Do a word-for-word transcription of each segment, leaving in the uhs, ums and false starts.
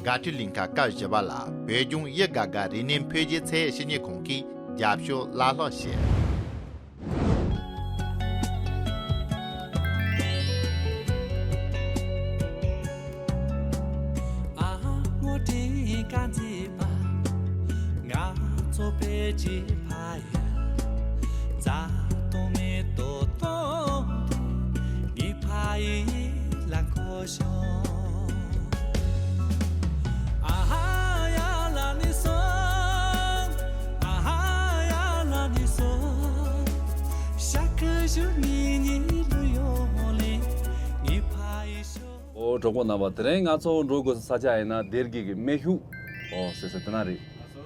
དགའ་སྤྲོའི་གླིང་ག་སྐབས་བཞི་པ་ལ་བོད་ལྗོངས་དབྱི་དགའ་དགའ་རིག་གནས་འཕེལ་རྒྱས་ཚད་ཡོད་ཞིབ་གཉེར་ཁང་གིས་རྒྱབ་སྐྱོར་བླ་སློབ་བྱས། ཨོ་གྲོགས་པོ་རྣམ་པ། དེ་རིང་ང་ཚོ་འགྲོ་དགོས་ས་ས་ཆ་ཡིན་ན་སྡེ་དགེ་གི་སྨད་ཤུལ་ཨོ་ཟེར་ས་དེ་ན་རེད།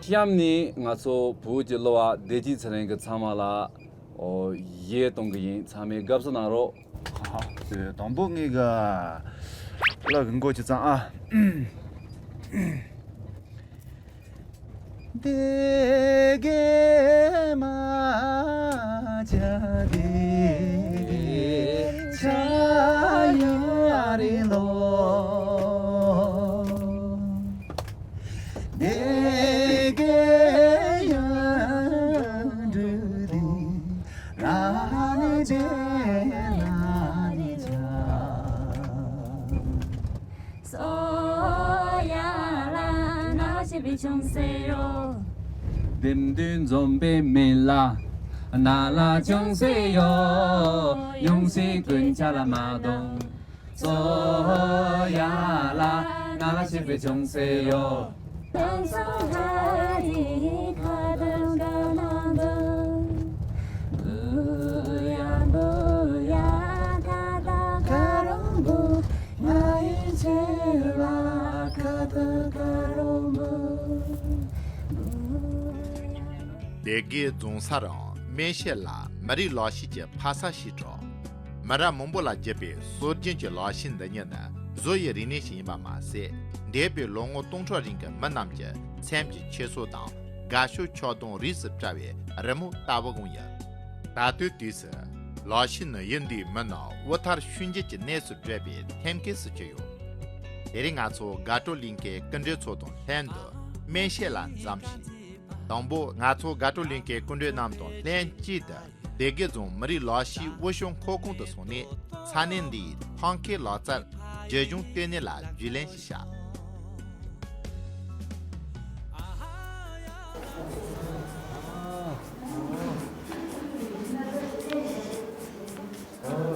གཤམ་ནས་ང་ཚོ་བོད་ཀྱི་གླུ་བ་བདེ་སྐྱིད་ཚེ་རིང་གི་ཚང་མ་ལ་ཨོ་གཞས་གཏོང་གི་ཡིན། ཚང་མས་དགའ་བསུ་གནང་རོགས། ཨ་དེ་དང་པོ་ངས་ག་གླུ་གི་མགོ་ཅིག་བརྩམས་ཨ། སྡེ་དགེ་རྫོང་སར་སྨན་ཤེད་ལ་མི་རིགས་གླུ་གཞས་ཀྱི་ཕ་ས་ཞིག་གྲུབ། མི་རབས་མང་པོ་ལ་བརྒྱུད་པའི་སྲོལ་རྒྱུན་གྱི་གླུ་གཞས་འདི་ཉིད་ནི་བཟོ་ཡི་རིག་གནས་ཤིག་ཡིན་པ་མ་ཟད། འདས་པའི་ལོ་ངོ་སྟོང་ཕྲག་རིང་གི་མི་རྣམས་ཀྱི་སེམས་ཀྱི་འཁྱེར་སོ་དང་དགའ་ཕྱོགས་འཁྱོག་གདོང་རིས་སུ་བཀྲ་བའི་རི་མོ་ལྟ་བུ་འོང་ཡོད། ད་ལྟའི་དུས་སུ་གླུ་གཞས་ནི་ཡུལ་འདིའི་མི་རྣམས་དབུལ་ཐར་ཤུལ་འགྱེད་ཀྱི་གནས་སུ་བགྲོད་པའི་ཐེམ་སྐས་སུ་གྱུར་ཡོད། དེ་རིང་ང་ཚོ་དགའ་སྤྲོ་གླིང་ཁའི་སྐུ་མགྲོན་ཚོ་དང་ལྷན་དུ་སྨན་ཤེད་ལ་འཛོམས་ཤིང་། དང་པོ་ང་ཚོ་དགའ་སྤྲོ་གླིང་ཁའི་སྐུ་མགྲོན་རྣམས་དང་ལྷན་གཅིག་ཏུ་སྡེ་དགེ་རྫོང་མི་རིགས་གླུ་གཞས་དབུ་བྱང་ཁང་ཁོངས་དུ་སོང་ནས་ས་གནས་འདིའི་ཐང་ཁའི་ལག་རྩལ་རྒྱུན་འཁྱོངས་ལྟེ་གནས་ལ་རྒྱུས་ལེན་ཞིག་བྱ།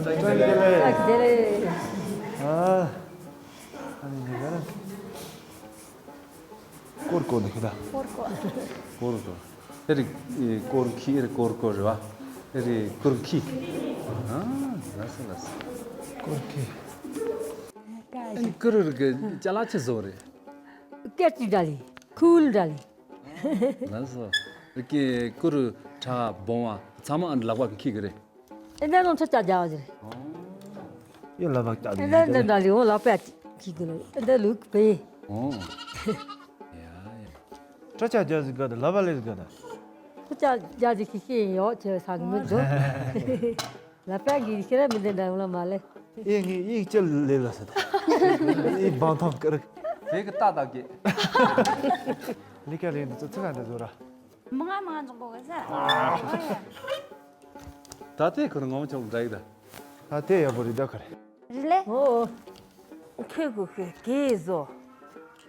བཀྲ་ཤིས་བདེ་ལེགས། བཀྲ་ཤིས་བདེ་ལེགས། ཨ། ཨ་ནི་འདི་ག་རེ། ཀོར་ཀོ་འདི་ཁི་ད། ཀོར་ཀོ། ཀོར་ཀོ། ཨེ་རི་ཀོར་ཁི། ཨེ་རི་ཀོར་ཀོ་རེད་བ། ཨེ་རི་ཀོར་ཁི། ཨ། ལགས་སོ་ལགས་སོ། ཀོར་ཁི། ཨེ་ཀོར་རི་གི་ཅ་ལག་ཆི་བཟོ་རེད། སྐད་ཅིག་འདྲ་ལི། ཁུལ་འདྲ་ལི། ལགས་སོ། ཨེ་ཀི་ཀོར་ཁྲ་བོང་བ་ཚང་མ་ཨ་ནི་ལག་པ་གི་འཁྱེར་གི་རེད། ཨེ་འདྲ་ནང་ཁྲ་ཅག་རྒྱག་ཟེར། ཡོད་ལ་བག་ཅག་ཨེ་འདྲ་འདྲ་འདྲ་ལི་འོ་ལག་པ་གི་གི་ལ་ཨེ་འདྲ་ལུག་པེ། ཨོ། ཡ་ཡ། ཁྲ་ཅག་རྒྱག་ཟིག་ག་ད་ལ་བ་ལེ་ཟིག་ག་ད། ཁྲ་ཅག་རྒྱག་ཟིག་ཤི་ཤི་ཡོད་ཆེ་ས་གི་མི་འདུག་ལ་པ་གི་ཤི་ར་མི་འདི་འདྲ་ལ་མ་ལེ། ཨེ་ངི་ཨེ་ཅི་ལེ་ལ་ས་ད། ཨེ་བང་ཐང་ཀར། དེ་གི་ཏག་ཏག་གི། ལི་ཀ་ལེ་འདི་ཚོ་ཚིག་ག་འདི་བཟོ་ར། མི་ང་མི་ང་འཇོག་གོ་གི་ས། ད་ལྟའི་ཁོ་ངོ་མ་ཆོག་འདྲ་ཡི་ད། ད་ལྟའི་ཡག་པོ་རེད་ད་ཁ་རེ། རི་ལེ། ཨོ། ཁེ་གུ་ཁེ་གེ་བཟོ།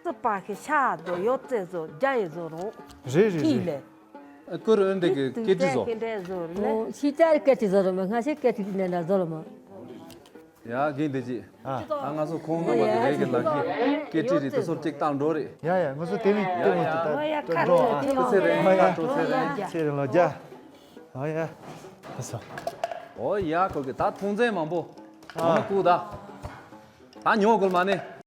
སི་པ་ཁེ་ཤ་བཟོ་ཡོད་ཙེ་བཟོ་རྒྱ་ཡི་བཟོ་རུང་། རེད་རེད་ཁི་རེད། ལེ། ཀུ་རུ་འདི་གི་ཀེ་ཏི་བཟོ། ཁེ་འདྲ་བཟོ་རི་ལེ། ཨོ་ཤི་ཅར་ཀེ་ཏི་བཟོ་རུང་མ་ང་ཤི་ཀེ་ཏི་ནན་ན་བཟོ་རུང་མ། ཡ་རྒན་དེ་ཅི། ཨ། ད་ང་ཚོ་ཁོང་རྣམ་པ་དེ་རེད་གི་ལག་གི་ཀེ་ཏི་རི་དེ་ཚོར་ཅིག་བཏང་འགྲོ་རེད། ཡ་ཡ་ང་ཚོ་དེ་རིང་ཡ་ལྟེ་ཡ། བ་ཅིག་ད་འགྲོ་ཨ། ཁ་ཚེ་རིང་ཁ་དྲོ་ཚེ་རིང་། ཚེ་རིང་ལོ་རྒྱ། ཨ་ཡ། ཨ་སོ། ཨོ་ཡ་ཁོ་གི་ད་ཐོང་ཚན་མང་པོ། ཨ། མ་ཀུ་ད། ད་ཉོ་དགོས་མ་ནི།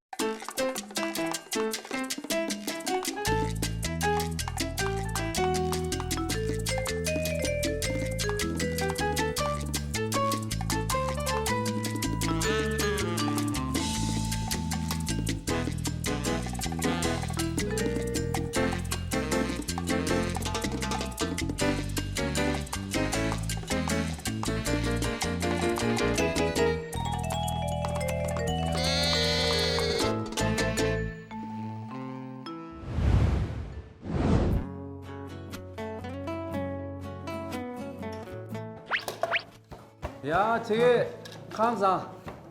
ཡ་ཁྱེད་ཁམས་བཟང་།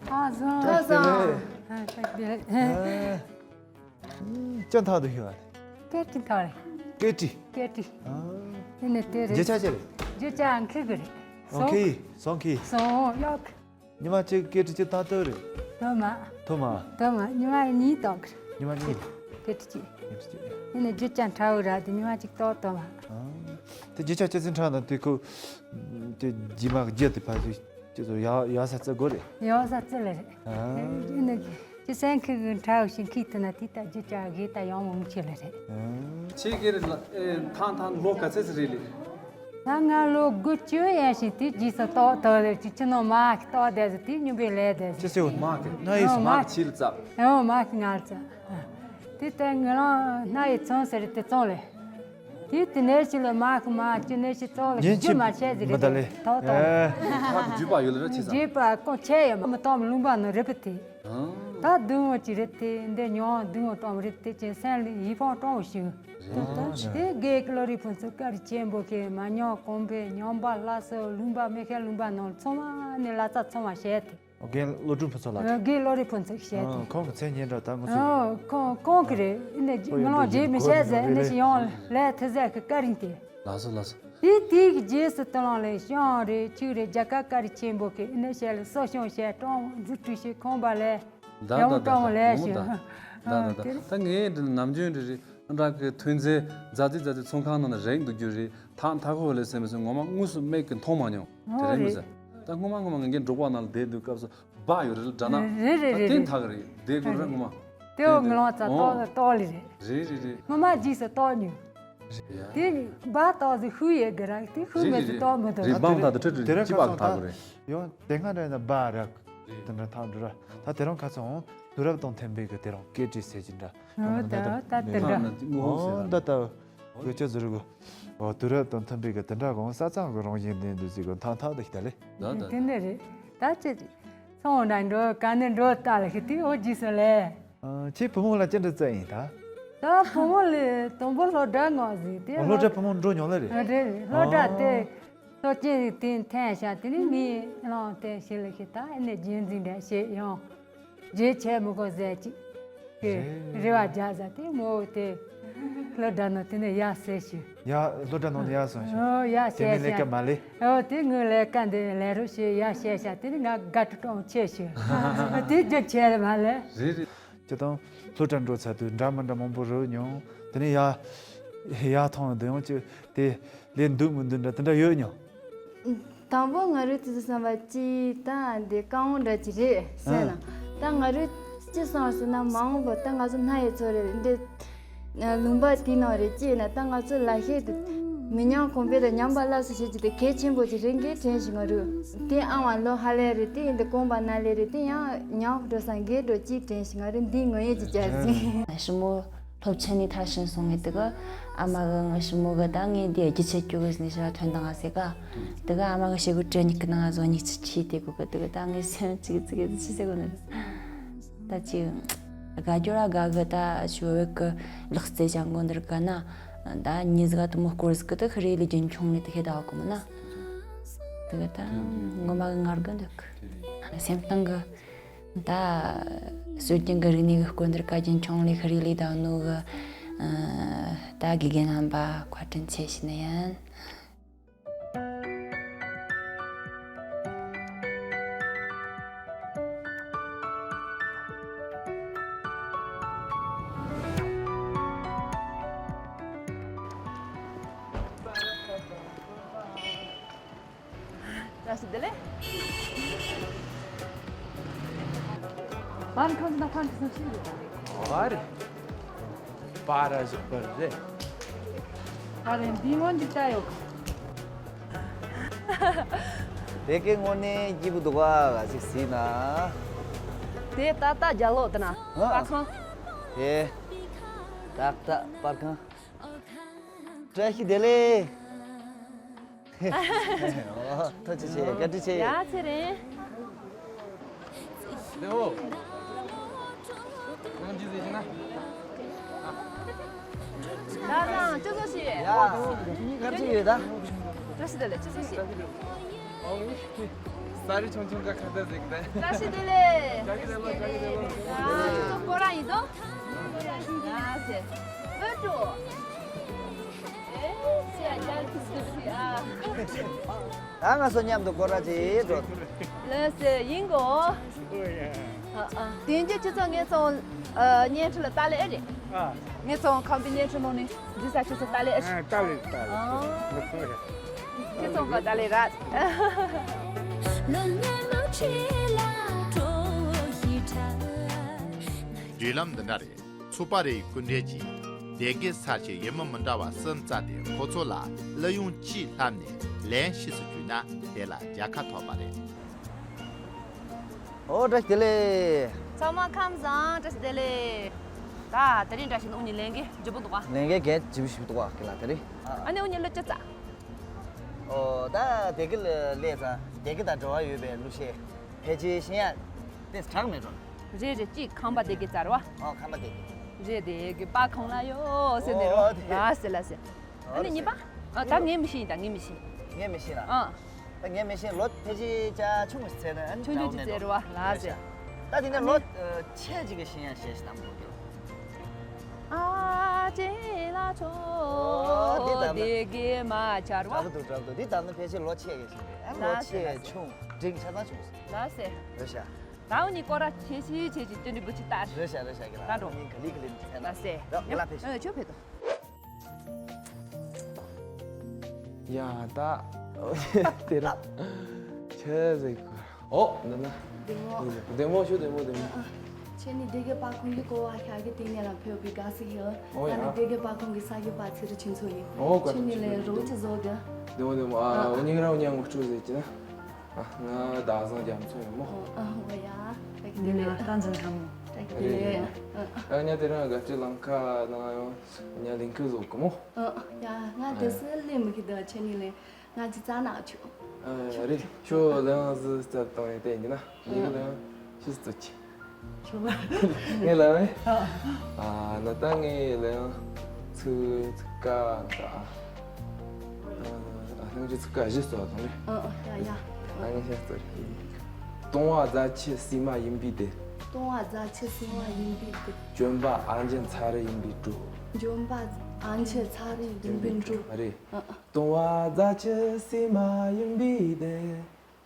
ཁམས་བཟང་། ཁམས་བཟང་། ཨ་ཁྱེད་དེ། ཨ། ཅི་འཐག་འདུག་ཡོད། སྐད་ཅིག་འཐག་རེད། སྐད་ཅིག་སྐད་ཅིག་ཨ། དེ་ནས་དེ་རེད། རྒྱུ་ཆ་ཅི་རེད། རྒྱུ་ཆ་ཨང་ཁི་གི་རེད། ཨང་ཁི། སོང་ཁི། སོང་ཡོད། ཉི་མ་གཅིག་སྐད་ཅིག་གཅིག་བཏང་ཐུབ་རེད། ཐུབ་མ། ཐུབ་མ། ཐུབ་མ་ཉི་མ་གཉིས་བཏང་གི་རེད། ཉི་མ་གཉིས། སྐད་ཅིག་གཅིག་སྐད་ཅིག་གཅིག་དེ་ནས་རྒྱུ་ཆ་འཐག་ར་དེ་ཉི་མ་གཅིག་ཏོག་ཏོག་མ། ཨང་། དེ་རྒྱུ་ཆ་ཅི་ཚོད་འཐག་ན་དེ་ཁོ། དེ་རྗེས་མ་རྒྱུ་དེ་ཕ་ཚོས། ཁྱེད་ཚོ་ཡག་ཡག་ས་བརྩི་དགོས་རེད། ཡག་ས་བརྩི་ལེ་རེད། ཨ། ཨེ་ནི་ཅི་སེང་ཁི་གི་འདྲ་བ་ཞིག་ཁི་ཐུ་ན་དེ་ལྟ་རྒྱུ་ཅག་གི་ད་ཡང་མོ་མི་ཆེ་ལེ་རེད། ཨ། ཁྱེད་ཀྱི་རེད་ལ་ཨེ་ཐང་ཐང་ལོ་ག་ཚད་ཙམ་རེད་ལེ། ད་ང་ལོ་དགུ་བཅུ་ཡན་ཞིག་དེ་རྗེས་སུ་ཏོག་ཏོག་རེད་ཅི་ཅི་ནོ་མ་གི་ཏོག་དེ་ཟི་དེ་ཉུ་བེ་ལེ་དེ་ཟི། ཅི་སེ་བ་མ་གི་ན་ཡིས་ཨོ་མ་མ་གི་ཕྱི་ལ་ཙབ། ཨོ་མ་གི་ང་ལ་ཙབ། དེ་ལྟ་ང་རང་ན་ཡི་ཚོང་ཟེར་དེ་ཙོང་ལེ། དེ་དེ་ནས་ཞིག་ལ་མ་ཁུ་མ་ཅི་ནས་ཞིག་ཙོག་ལ་ཡིན་རྒྱུ་ཅི་མ་བཤད་ཟིག་མི་ད་ལེ། རེད་ཐོག་ཐོག་ཨེ། ཕ་གི་རྒྱུད་པ་ཡོད་ལ་ར་ཆེ་ས། རྒྱུད་པ་ཀོ་ཆེ་ཡ་མ་མི་གཏོང་མི་ལུང་པ་ནོ་རེད་པ་དེ། ཨང་། ད་སྡུག་བོ་ཅི་རེད་དེ་འདི་ཉོ་སྡུག་བོ་གཏོང་རེད་དེ་ཅན་སེམས་ལ་ཡིད་ཕངས་སྤྲོ་བོ་ཞིག་ཨང་། དེ་དགེ་བློ་རིག་ཕུན་ཚོགས་བཀའ་དྲིན་ཆེན་པོ་གི་མ་ཉོ་གོང་པའི་ཉོ་པ་ལ་སོ་ལུང་པ་མི་ཁའི་ལུང་པ་ནང་ཚང་མ་ནས་ལ་ཙ་ཚང་མ་བཤད་དེ། རྒན་བློ་གྲོས་ཕུན་ཚོགས་ལགས། རྒན་བློ་གྲོས་ཕུན་ཚོགས་བཤད་དེ། ཁོང་གི་མཚན་སྙན་གྲགས་ད་ང་ཚོ། ཁོང་ཁོང་གི་རེད་ཨེ་ནས་ཁོ་ཡང་ངོ་ལོག་རྗེས་མི་བཤད་ཟེར་ཨེ་ནས་ཞིག་ཡོང་ལས་ཐུ་ཟེར་གི་བཀའ་རིན་དེ། ལགས་སོ་ལགས་སོ། དེ་དེ་གི་རྗེས་སུ་དུ་ལོང་ལས་ཤང་རེད་ཆུ་རེད་རྒྱ་གར་བཀའ་རིན་ཆེན་པོ་གི་ཨེ་ནས་བཤད་ལས་གསོ་སྐྱོང་བཤད་ཀྲོང་འཛུགས་སྐྲུན་བྱེད་ཁོང་པ་ལས་ཡང་ཀྲོང་ལས་ཞིག་ད་ད་ད་ངས་འདི་ནམ་རྒྱུན་འདི་རེད། ཨ་འདྲ་གི་ཐོན་རྫས་རྫ་རྫི་རྫ་རྫི་ཚོང་ཁང་ནང་ན་རེག་འདུག་རྒྱུ་རེད། ཐག་མཐའ་ཁོ་ལས་ཟེར་མི་ཟེར་ངོ་མ་དངོས་སུ་མིག་གིས་མཐོང་མ་མྱོང་། དེ་རེད་མི་ཟེར། ད་སྔོན་མ་སྔོན་མ་ངེད་འབྲོག་པ་ནང་ལ་བསྡད་དུས་སྐབས་སུ་སྦ་ཡོད་རེད་ལ་འདྲ་ན། རེད་རེད་ད་རེད་དེ་རེད། ཐག་རེད་བསྡད་དགོས་རེད་སྔོན་མ། དེའོ་ངི་ལོང་ཙ་ཏོག་ལ་ཏོག་ལི་རེད། རེད་རེད་རེད། སྔོན་མ་རྗེས་སུ་ཏོག་ཉུ། རེད་ཡ། དེ་སྦ་ཏོག་ཟི་ཧུ་ཡེ་གི་ར་དེ་ཧུ་མེ་ཟི་ཏོག་མི་ཏོག་རེད་རེད། སྦ་ཐག་ཏུ་ཁྲི་ཁྲི་ཅི་སྦ་གི་ཐག་གི་རེད། ཡང་དེ་སྔ་འདྲ་ཡིན་ན་སྦ་རག་དེ་འདྲ་ཐག་འདྲ་ར་ད་དེ་རང་ཁ་ཚང་དུས་རབས་དང་མཐུན་པའི་གི་དེ་རང་སྐད་ཀྲིས་ཟེར་གྱི་འདྲ། ཨོ་ད་ད་དེ་འདྲ། ཨོ་ད་ད་གོ་ཅི་ཟེར་གོ། ཨོ་དུས་རབས་དང་མཐུན་པའི་གི་དེ་འདྲ་གོང་ས་ཚང་གི་རང་བཞིན་ལྡན་འདུག་ཟེར་གོ་ཐང་ཐང་དུ་ཞིག་ད་ལེ། ད་ད་དེ་འདྲ་རེད། ད་ཅི་ཚོང་འདྲ་འགྲོ་ག་ནས་འགྲོ་ལྟ་ལ་ཤི་དེ་ཨོ་ཇི་སོ་ལེ། ཁྱེད་བུ་མོ་ལ་ཅི་འདྲ་བཙལ་ཡིན་ད། ད་བུ་མོ་ལས་དང་པོ་སློབ་གྲྭ་ངོ་ཟིག་དེ་སློབ་གྲྭ་བུ་མོ་འགྲོ་མྱོང་ལེ་རེད། རེད་སློབ་གྲྭ་དེ་སློབ་ཆེན་དེ་འཐེན་ཤག་དེ་ནས་མི་བླངས་ཏེ་ཤི་ལ་ཤི་ད་ཨེ་ནས་རྒྱུན་འཛིན་འདྲ་བྱེད་ཡོང་། རྗེས་ཆེ་མི་གོ་ཟེར་ཅིག་གི་རེ་བ་རྒྱག་ཟ་དེ་མོ་དེ་སློབ་གྲྭ་ནང་དེ་ནས་ཡར་སོང་ཞུ། ཡ་སློབ་གྲྭ་ནང་ནས་ཡར་སོང་ཞུ། ཨོ་ཡར་དེ་མི་ལས་ཀ་མ་ལས། ཨོ་དེ་ངོས་ལས་ཀ་འདི་ལས་རོགས་བྱེད་ཡར་བཤད་ཤག་དེ་ནས་ང་དགའ་སྤྲོ་གཏོང་ཆེ་ཞུ། དེ་རྒྱུ་ཆེ་མ་ལས། རེད་རེད། ཅི་དང་། སློབ་གྲྭ་འགྲོ་ཚར་དུས་འདྲ་མི་འདྲ་མང་པོ་རོལ་མྱོང་། དེ་ནས་ཡ། ཡ་ཐང་དུ་ཡོང་ཅི། དེ། ལས་འདུག་མི་འདུག་འདྲ་དེ་འདྲ་ཡོད་མྱོང་། དང་པོ་ང་རོས་དུས་སུ་བསམ་པ་ཅི་ད་འདི་རྐང་འོང་འདྲ་ཅི་རེད་ཟེར་ན། ད་ང་རོས་ཅི་བསམ་ཟེར་ན་མ་འོངས་པ་ད་ང་ཚོ་སྣ་ཡི་ཚོ་རེད་འདི། ལུང་པ་དེའི་ནང་རེད་ཅི་ཡིན་ན་ད་ང་ཚོ་ལ་ཤེད་དུ་མི་ཉམས་གོང་འཕེལ་དང་ཉམས་པ་སླར་གསོ་བྱེད་ཀྱི་དེ་གལ་ཆེན་པོ་ཅིག་རེད་འགའི་དྲན་ཞིག་ང་རོས་དེ་ཨང་བ་ལོ་ཧ་ལས་རེད་དེ་ཡིན་དེ་དགོངས་པ་ན་ལས་རེད་དེ་ཡང་ཉམས་འགྲོ་ས་འགའི་འགྲོ་ཅི་དྲན་ཞིག་ང་རོས་འདི་ངོ་ཡེ་ཅི་བྱ་ཟིན། ཞི་མོ། སློབ་ཆེན་ནས་མཐར་ཕྱིན་སོང་ངས་དེ་ག་ཨ་མ་གི་ངའི་ཞི་མོ་གི་ད་ངས་འདི་རྒྱུ་ཆད་སྐྱོ་གི་ཟིན་ཞེས་ཐོན་དང་ཟེར་ག་དེ་ག་ཨ་མ་གི་ཞེ་གི་དྲན་ཉིད་ཀྱི་ནང་བཟོ་ཉིད་ཚུལ་ཆེས་དེ་གོ་གི་དེ་ག་ད་ངའི་སེམས་ཅིག་ཅིག་ཅི་ཟེར་གོ་ནི་ད་ཅི་དགའ་སྐྱོ་ར་དགའ་གི་ད་ཞུ་བའི་གི་ལག་རྩལ་བྱ་འགོ་འདིར་ག་ན་ད་ཉིས་ཟིག་དུ་མོ་སྐོར་ཟིག་གི་དེ་ཧི་རེ་ལི་རྒྱུན་འཁྱོངས་ནས་དེ་ཁེ་ད་གོ་མ་ན་དེ་ག་ད་ངོ་མ་གི་ངར་གི་འདུག་སེམས་གཏིང་གི་ད་སྲོལ་རྒྱུན་གྱི་རིག་གནས་ཀྱི་སྐོར་འདིར་བཀའ་དྲིན་ཆོང་ལས་ཤི་རི་ལི་དང་ནུ་གི་ད་དགེ་རྒན་རྣམ་པ་བཀའ་དྲིན་ཆེ་ཞུ་ནི་ཡིན། བཀྲ་ཤིས་བདེ་ལེགས། པར་ཁང་ན་ཁང་གི་སུ་ཞིག་ཡོད། ཨ་རེ། པར་ར་ཞིག་པར་རེད། ཨ་རེ་འདི་སྔོན་གྱི་ལྟ་ཡོད། དེ་གའི་དངོས་གནས་སྐྱིད་པོ་འདུག་ག་ག་ཞིག་གཟིགས་ན། དེ་ཏག་ཏག་རྒྱ་ལོ་དེ་ན་ཨ། པར་ཁང་། དེ། ཏག་ཏག་པར་ཁང་། བཀྲ་ཤིས་བདེ་ལེགས། ཨོ། ཐུགས་རྗེ་ཆེ། བཀའ་དྲིན་ཆེ། ཡ་ཚེ་རིང་། ལེའོ། ང་ཅི་ཟེར་ན། ད་ནང་ཅི་ཟོ་ཞིག་ཡ། ང་ཅི་ཡོད་ད། བཀྲ་ཤིས་བདེ་ལེགས་ཅི་ཟོ་ཞིག་ཨོ། ས་རི་ཆུང་ཆུང་ག་ཁ་བརྡ་ཟིག་དང་། བཀྲ་ཤིས་བདེ་ལེགས། བཀྲ་ཤིས་བདེ་ལེགས། བཀྲ་ཤིས་བདེ་ལེགས། ཨ་ཁྱེད་ཚོ་ཁོ་རང་ཡིན་དོ། ཨ་ཟེ། ཨོ་ཀྲོ། ཨེ་ཟེ་ཡ་ཡ་ཁྱེད་ཚོ་ཨ། ད་ང་ཚོ་མཉམ་དུ་སྐོར་ར་ཅིག་འགྲོ། ལགས་སེ་ཡིན་གོ། ཨ་ཨ། དེང་གི་ཁྱེད་ཚོ་ངེད་ཚོ་ཨ་བརྙན་འཕྲིན་ལ་ལྟ་ལེ་ཨེ་རེད། ཨ། ངེད་ཚོ་ཁམས་པའི་བརྙན་འཕྲིན་ནང་ནས་འཛུལ་ས་ཁྱེད་ཚོ་ལྟ་ལེ་ཨེ་རེད། ཨ་ལྟ་ལེ་ལྟ་ལེ། ཨ། ཁྱེད་ཚོ་ག་ལྟ་ལེ་ར། བགྲོད་ལམ་འདི་འདྲ་རེད། ཚོ་པ་རེའི་སྐུ་མགྲོན་གྱིས་སྡེ་དགེ་ས་ཆའི་ཡུལ་མི་མི་འདྲ་བ་གསུམ་བཙལ་ཏེ་ཁོ་ཚོ་ལ་གླུ་དབྱངས་གཅིག་བསླབས་ནས་ལན་ཤེས་སུ་བཅུག་ན་དེ་ལ་རྒྱལ་ཁ་ཐོབ་པ་རེད། ཨོ་བཀྲ་ཤིས་བདེ་ལེགས། ཚང་མ་ཁམས་བཟང་། བཀྲ་ཤིས་བདེ་ལེགས། ད་དེ་རིང་འདྲ་ཞིག་ན་འུ་གཉིས་ལས་འགན་ལྗིད་པོ་འདུག་ག་ལས་འགན་གལ་ཆེན་པོ་ཞིག་འདུག་ག་ལ་དེ་རིང་། ཨ་ནི་འུ་གཉིས་གླུ་ཅི་བཙལ། ཨོ་ད་སྡེ་དགེ་ལ་སླེབས་ཙང་སྡེ་དགེ་དང་འབྲེལ་བ་ཡོད་པའི་གླུ་གཞས་ཕལ་ཆེར་ཤེས་ཡག་དེ་གྲངས་མེད་འགྲོ། རེད་རེད། གཅིག་ཁམས་པ་སྡེ་དགེ་བཙལ་བ། ཨོ་ཁམས་པ་སྡེ་དགེ། རེད་སྡེ་དགེ་པ་ཁོང་ལ་ཡོད་ཟེར་ནས་རོ། ཨོ་དེ། ལགས་སེ་ལགས་སེ། ཨ་ནི་གཉིས་པ། ཨ་ད་ངས་མི་ཤེས་ཡིན། ད་ངས་མི་ཤེས། ངས་མི་ཤེས་ལ། ཨ། ད་ངས་མི་ཤེས། ལོ་ཕལ་ཆེར་ཅག་ཆུང་ངུ་ཟེར་ན་ཨ་ནི་ཆུང་ཆུང་ཅིག་ཟེར་བ་ལ་ཟེར། ད་དེ་ནས་ལོ་ཆེ་ཅིག་གི་ཤེས་ཡག་གཞས་ཤིག་བཏང་དགོས་ཀྱི། ཨ་ཅེ་ལ་ཆོ། ཨོ་འདི་ལྟར་ན། དེ་གི་མ་ཆར་བ། འདྲ་པོ་འདུག་འདྲ་པོ་འདུག་འདི་ལྟར་ན་ཕལ་ཆེར་ལོ་ཆེ་གི་ཤེས་རེད། ཨ་ལོ་ལ་ཟེར་ཆེ་ལ་ཟེར། ཆུང་འབྲིང་ཆ་ཚང་ཆུང་ཟེར། ལ་ཟེར། རེད་ཤག་ད་འུ་གཉིས་སྐོར་ར་ཆེ་ཆེ་ཆེ་ཆེ་སྟོན་འདི་བུ་ཆི་ལྟར། རེད་ཤག་རེད་ཤག་གི་ལ། ད་འགྲོ། ངས་ག་ལི་ག་ལི་འདི་ཚད་ན། ལ་ཟེར། རོགས་ངས་ལ་ཕེབས་ཤག་ཨ་ཆོས་ཕེབས་དོ། ཡ་ད། དེ་ར། ཆེ་ཟིག་ཨོ་འདི་ན། བདེ་མོ། བདེ་མོ་ཞུ། བདེ་མོ་བདེ་མོ། ཨ། ཁྱེད་ནི་སྡེ་དགེ་པ་ཁོང་གི་སྐོར་བ་ཤ་གི་སྟེང་ནས་ལ་ཕེབས་པའི་དགའ་སི་ཧེ། ཨོ་ཡ། ང་ནི་སྡེ་དགེ་པ་ཁོང་གི་ས་གི་པ་ཚེ་རི་ཆིན་ཚོ་ཡིན། ཨོ་ཁྱེད་ནི་ལས་རོ་ཅི་བཟོ་གི། བདེ་མོ་བདེ་མོ། ཨ་ཨ། འུ་གཉིས་ར་འུ་གཉིས་ངོ་སྤྲོད་ཟེར་གྱི་ན། ཨ་ང་ཟླ་བཟང་རྒྱ་མཚོ་ཡིན་མོ། ཨོ་ཨ་ཧོ་ཡ། ད་གི་དེ་ལས། ད་འཛིན་ཁ་མོ། ད་གི་དེ་ལས། ཨ་ཨ། ང་དེ་རིང་དགའ་སྤྲོའི་ལམ་ཁ་ནང་ཡང་ང་ལིང་ཁུ་བཟོ་གི་མོ། ཨ་ཨ། ཡ་ང་དེ་སུ་ལས་མི་གི་ད་ཁྱེད་ནི་ལས་ང་ཅི་ཙ་ན་ཆུ། ཨ་རེད། ཁྱོད་ལས་ཟི་ཙབ་བཏང་ཡོད་དེ་ཡིན་ན་ངའི་ལས་ཤི་སུ་ཅི། ཁྱོད་ལ། ངའི་ལ་བས། ཨ། ཨ་ན་ད་ངའི་ལ་ཡང་ཚིག་ཚིག་ཀ་ད། ཨ་ལྷང་ཅི་ཚིག་ཀ་བཞི་སོ་དང་རེད། ཨ་ཨ་ཡ་ཡ། ཨ་ངའི་ཤ་སྟོར་ཡིན། སྟོང་བ་རྫ་ཆུ་བསིལ་མ་ཡིན་པའི་དེ། སྟོང་བ་རྫ་ཆུ་བསིལ་མ་ཡིན་པའི་དེ། ལྗོན་པ་ཨ་འཇམ་ཚ་རུ་ཡིན་པའི་བྲོ། ལྗོན་པ་ཨ་འཇམ་ཚ་རུ་ཡིན་པའི་བྲོ། རེད། ཨ་ཨ། སྟོང་བ་རྫ་ཆུ་བསིལ་མ་ཡིན་པའི་དེ།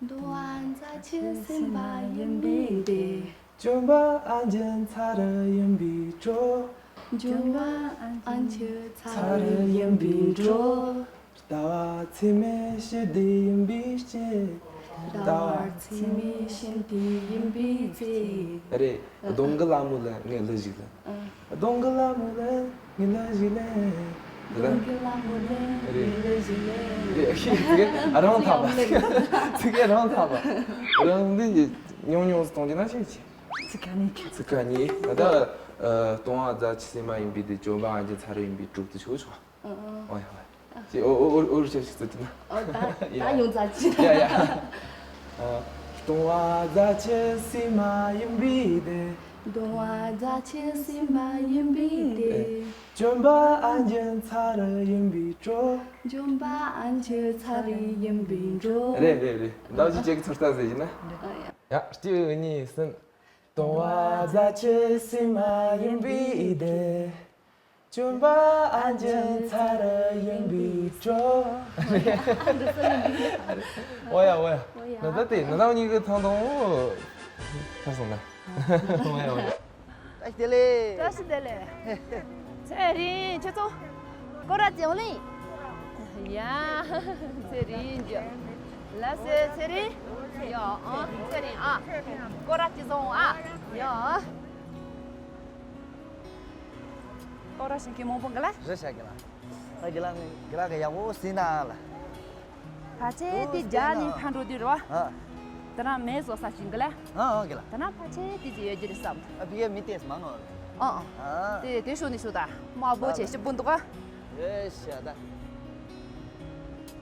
འདུ་བ་རྫ་ཆུ་སིམ་པ་ཡིན་པའི་དེ། ལྗོན་པ་ཨ་འཇམ་ཚ་རུ་ཡིན་པའི་བྲོ། ལྗོན་པ་ཨ་འཇམ་ཚ་རུ་ཡིན་པའི་བྲོ། ཟླ་བ་ཚེས་མའི་ཞལ་འདི་ཡིན་པའི་ཕྱིར། ཟླ་བ་ཚེས་མའི་ཞལ་འདི་ཡིན་པའི་ཚེ། རེད། གདོང་གི་ལ་མོ་ལ་ངས་གླུ་ཞིག་ལེན། གདོང་གི་ལ་མོ་ལ་ངས་གླུ་ཞིག་ལེན། གདོང་གི་ལ་མོ་ལ་ངས་གླུ་ཞིག་ལེན། རེད། ཚིག་གི་རང་ཐག་པ། ཚིག་གི་རང་ཐག་པ། རང་འདི་ཉུང་ཉུང་ཟིག་གཏོང་རྒྱུ་ན་ཆེ་ཆེ། ཚིག་ཁ་ནས་ཁྱེད། ཚིག་ཁ་ནས་ད་ལྟ་སྟོང་བ་རྫ་ཆུ་སིམ་མ་ཡིན་པའི་དེ། ལྗོན་པ་ཨ་འཇམ་ཚ་རུ་ཡིན་པའི་བྲོ་དེ་ཆོག་ཆོག་ཨ་ཨ། ཨོ་ཡ་ཨོ་ཡ། ཅི་ཨོ་ཨོ་ཨོ་ཨོ་རུ་ཆབ་ཞིག་ཚུད་ཀྱི་ན། ཨོ་ད་ད་ཡ་ཡོང་ཙང་ཅི། ཡ་ཡ། ཨ། སྟོང་བ་རྫ་ཆུ་སིམ་མ་ཡིན་པའི་དེ། སྟོང་བ་རྫ་ཆུ་སིམ་མ་ཡིན་པའི་དེ། ཨེ། ལྗོན་པ་ཨ་འཇམ་ཚ་རུ་ཡིན་པའི་བྲོ། ལྗོན་པ་ཨ་འཇམ་ཚ་རུ་ཡིན་པའི་བྲོ། རེད་རེད་རེད། ཟླ་བཞི་ཅེག་ཚོར་ལྟ་ཟེར་གྱི་ན། ཨ་ཡ། ཡ། གཅིག་གཉིས་གསུམ། སྟོང་བ་རྫ་ཆུ་སིམ་མ་ཡིན་པའི་དེ། ལྗོན་པ་ཨ་འཇམ་ཚ་རུ་ཡིན་པའི་བྲོ། ཨོ་ཡ་ཨོ་ཡ། ཨོ་ཡ། ན་ད་དེ་ན་ད་གཉིས་ཀྱི་ཐང་ཐང་ཆ་སོང་ན། ཨོ་ཡ་ཨོ་ཡ། བཀྲ་ཤིས་བདེ་ལེགས། བཀྲ་ཤིས་བདེ་ལེགས། ཚེ་རིང་ཁྱེད་ཚོ་སྐོར་ར་ཅིག་ཡོང་ལེ། ཡ། ཚེ་རིང་ཇོ། ལགས་སེ་ཚེ་རིང་། ཡ་ཨ་ཚེ་རིང་ཨ། སྐོར་ར་ཅིག་སོང་ཨ། ཡ། སྐོར་ར་ཞིག་གི་མང་པོ་འགི་ལ། རེད་ཤག་གི་ལ། ཨ་གི་ལ་ནི་གི་ལ་གི་ཡག་པོ་ཟིན་ན་ལ། ཕལ་ཆེར་དེ་རྒྱ་ནས་ཕར་འགྲོ་དུས་རེད་བ། ཨ། དེ་ན་མེ་བཟོ་ས་ཞིག་འགི་ལ། ཨ་ཨ་གི་ལ། དེ་ན་ཕལ་ཆེར་དེ་ཅིག་ཡོད་རྒྱུ་རེད་བསམ། ཨ་ཕི་གའི་མི་ཏེས་མང་ངོ་། ཨ་ཨ། ཨ། དེ་དེ་ཤོད་ནི་ཤོད་ད། དམར་པོ་ཆེ་ཞིབ་པོ་འདུག་ག། ཨེ་ཤ་ད།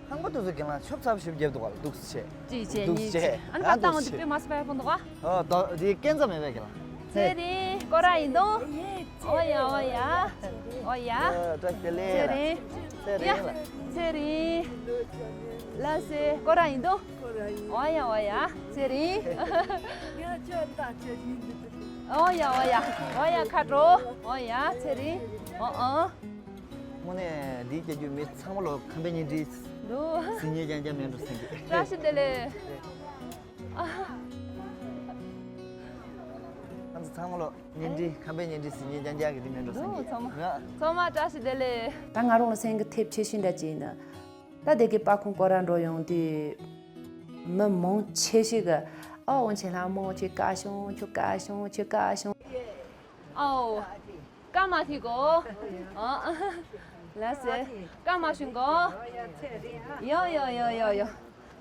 ཧང་པོ་ཏུ་ཟུ་གི་ལ་ཆོབ་ཚབ་ཞིབ་རྒྱབ་འདུག་ག་ལ་འདུག་སེ་ཆེ། ཅི་ཆེ་ཨ་ནི་ཉིད་ཆེ། ཨ་ནི་ཨ་ད་ལྟ་འོང་དུ་པེ་མ་སི་པའི་ཕོན་འདུག་ག། ཨོ་ད་དེ་སྐད་འཛམ་མེད་པའི་གི་ལ། ཚེ་རིང་སྐོར་ར་ཡིན་དོ། ཨོ་ཡ་ཨོ་ཡ། ཨོ་ཡ། ཨ་བཀྲ་ཤིས་བདེ་ལེགས། ཚེ་རིང་། ཚེ་རིང་ལ། ཚེ་རིང་། ལགས་སེ། ཁོ་རང་ཡིན་དོ། ཁོ་རང་ཡིན། འོ་ཡ་འོ་ཡ། ཚེ་རིང་། ཡ་ཁྱོད་ད་ཁྱོད་ཡིན་འདི། འོ་ཡ་འོ་ཡ། འོ་ཡ་ཁ་དྲོ། འོ་ཡ་ཚེ་རིང་། འོ་འོ། དངོས་གནས་འདི་སྐྱེ་རྒྱུ་མི་ཚང་མ་ལོ་ཁམས་པའི་བརྙན་འཕྲིན་འདུག་ཟིན་ཉེ་རྐྱང་རྐྱང་མེད་འགྲོ་ཟིན་གི། བཀྲ་ཤིས་བདེ་ལེགས། ཨ། ང་ཚོ་ཚང་མ་ལོ། བརྙན་འཕྲིན་ཁམས་པའི་བརྙན་འཕྲིན་ཟིན་ཉེ་རྐྱང་རྐྱང་གི་འདི་མེད་འགྲོ་ཟིན་གི། ཚང་མ། ང་། ཚང་མ་བཀྲ་ཤིས་བདེ་ལེགས། ད་ང་རང་ལ་སེང་གེ་ཐེབས་ཆེ་ཤོས་འདྲ་ཅིག་ཡིན་ན། ད་དེ་གི་པར་ཁུང་སྐོར་ར་འགྲོ་ཡོང་དུས། མི་མང་ཆེ་ཤོས་གི། ཨོ་འོན་ཆེ་ལྷ་མོ་ཁྱོད་དཀར་བྱུང་། ཁྱོད་དཀར་བྱུང་། ཁྱོད་དཀར་བྱུང་། ཨོ། སྐར་མ་ཐིག་གོ། ཨ། ལགས་སེ། སྐར་མ་ཞུ་གོ། ཡོ་ཡོ་ཡོ་ཡོ་ཡོ།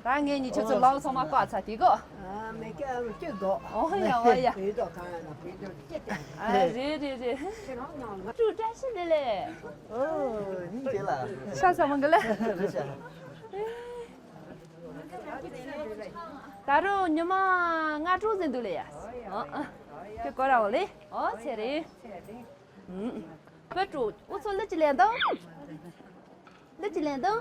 ད་ངས་ཉི་ཆུ་ཚོད་ལོག་ཚང་མ་བཀག་ཚར་དེ་གོ། ཨ་མེ་ཀ་ཨ་ཀྱི་གོ། ཨོ་ཡ་ཨོ་ཡ། བེ་དོ་ག་ན་བེ་དོ་ཀྱེ་ཏེ། ཨ་རེད་རེད་རེད། ཁྱེད་རང་ནང་ལ། ཀྲུ་བཀྲ་ཤིས་བདེ་ལེགས། ཨོ་ཡིན་གྱི་ལ། ཤ་ཟ་མ་གི་ལ། རེད་ཤག་ད་རུང་ཉི་མ་ལྔ་དྲུག་ཟིན་འདུག་ལེ་ཡ། ཨ་ཨ། ཁྱོད་སྐོར་ར་འོ་ལེ། ཨོ་ཚེ་རིང་། ཨུམ། བུ་ཕྲུག་འུ་ཚོ་གླུ་ཅིག་ལེན་དང་། གླུ་ཅིག་ལེན་དང་།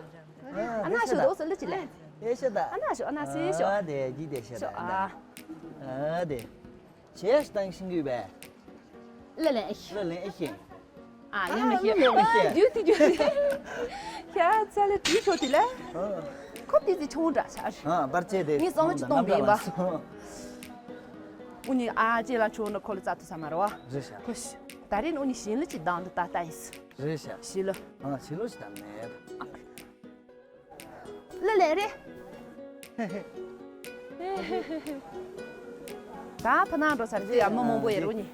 ཨ་ན་ཤོག་འུ་ཚོ་གླུ་ཅིག་ལེན། ཨེ་ཤ་ད། ཨ་ན་ཤོག་ཨ་ན་སེ་ཤོག་ཨ་དེ་ཇི་དེ་ཤ་ད། ཤོག་ཨ། ཨ་དེ། ཆེ་ཤ་ཏང་ཤིང་གུས་པས། གླུ་ལེན་ཨེ་ཤེས། གླུ་ལེན་ཨེ་ཤེས། ཨ་ཡང་མི་ཤེས། ཨ་ཡང་མི་ཤེས། ཨ་རྒྱུ་དེ་རྒྱུ་དེ། ཤ་ཚ་ལེ་དེ་ཤོག་དེ་ལེ། ཨ། ཁོ་དེ་དེ་ཆུང་དྲགས་ཤག་ཨ་པར་ཆས་དེ་ངས་བསམ་བློ་ཅིག་གཏོང་དགོས་པ། ཨུ་ནི་ཨ་ཅེ་ལ་ཆུང་ནི་ཁོ་ལ་རྩ་ཐུ་ས་མ་རེད་བ། རེད་ཤག་ཁོ་ཤི། ད་རེས་ནི་ཨུ་ནི་ཞིང་ལི་ཅིག་བདམས་འདི་ད་ལྟ་ཡིན། རེད་ཤག་ཞི་ལི། ཨ་ཞི་ལི་ཞིག་ད་མེད། གླུ་ལེན་རེད། ད་ཕ་ནང་འགྲོ་ཚར་དུས་ཡང་མི་མང་པོ་ཡོད་རེད་ཉི།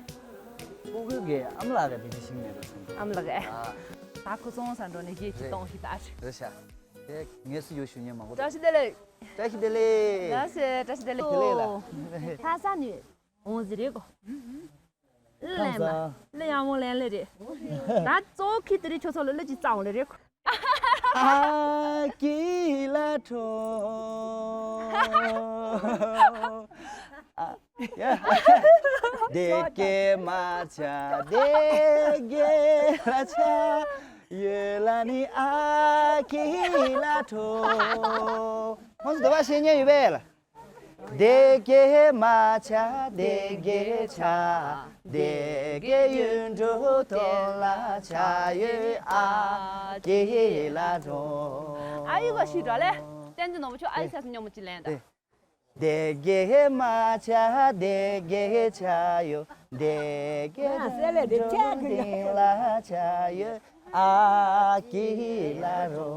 སྤུ་གུ་གི་ཨ་མ་ལགས་ཀྱི་དེ་ཤིང་མེད་པ་སོང་། ཨ་མ་ལགས་ཀྱི། ཨ། ད་ཁོ་ཚོང་ས་འགྲོ་ནས་གྱེས་ཀྱི་གཏོང་ཞིག་ད་ཨ་ཤི། རེད་ཤག་དེ་ངས་སུ་ཡོད་ཞུ་མཁན་མང་པོ་འདུག་བཀྲ་ཤིས་བདེ་ལེགས། བཀྲ་ཤིས་བདེ་ལེགས། ལགས་སེ་བཀྲ་ཤིས་བདེ་ལེགས། བདེ་ལེགས་ལ། ལྷ་ས་ནས་འོང་ཟི་རེད་གོ། གླུ་ལེན་པ། གླུ་ཡག་མོ་ལེན་ལེ་རེད། ད་གཙོ་བོ་ཁྱི་དེ་རིང་ཁྱོད་ཚོ་ལ་གླུ་ཅིག་བཙལ་འོང་ལེ་རེད། ཨ་ཀི་ལ་ཁྲོ། ཨ་ཡ། དེ་གེ་མ་ཆ་དེ་གེ་ལ་ཆ་ཡོད་ལ་ནི་ཨ་ཀི་ལ་ཁྲོ། ཁོང་ཚོ་འདོད་པ་བཤད་ཉན་ཡོད་པས་ལ། དེ་གེ་མ་ཆ་དེ་གེ་ཆ་དེ་གེ་ཡུན་དྲུག་ཐོག་ལ་ཆ་ཡོད་ཨ་ཀེ་ལ་འགྲོ། ཨ་ཡུ་ག་ཤི་འགྲོ་ལེ། བསྟན་འཛིན་ནོར་བུ་ཁྱོད་ཨ་ཡུ་ས་སྙོམས་མོ་ཅི་ལེན་ད། དེ་གེ་མ་ཆ་དེ་གེ་ཆ་ཡོད། དེ་གེ་ཡུན་དྲུག་སྟེང་ལ་ཆ་ཡོད། ཨ་ཀི་ལ་རོ།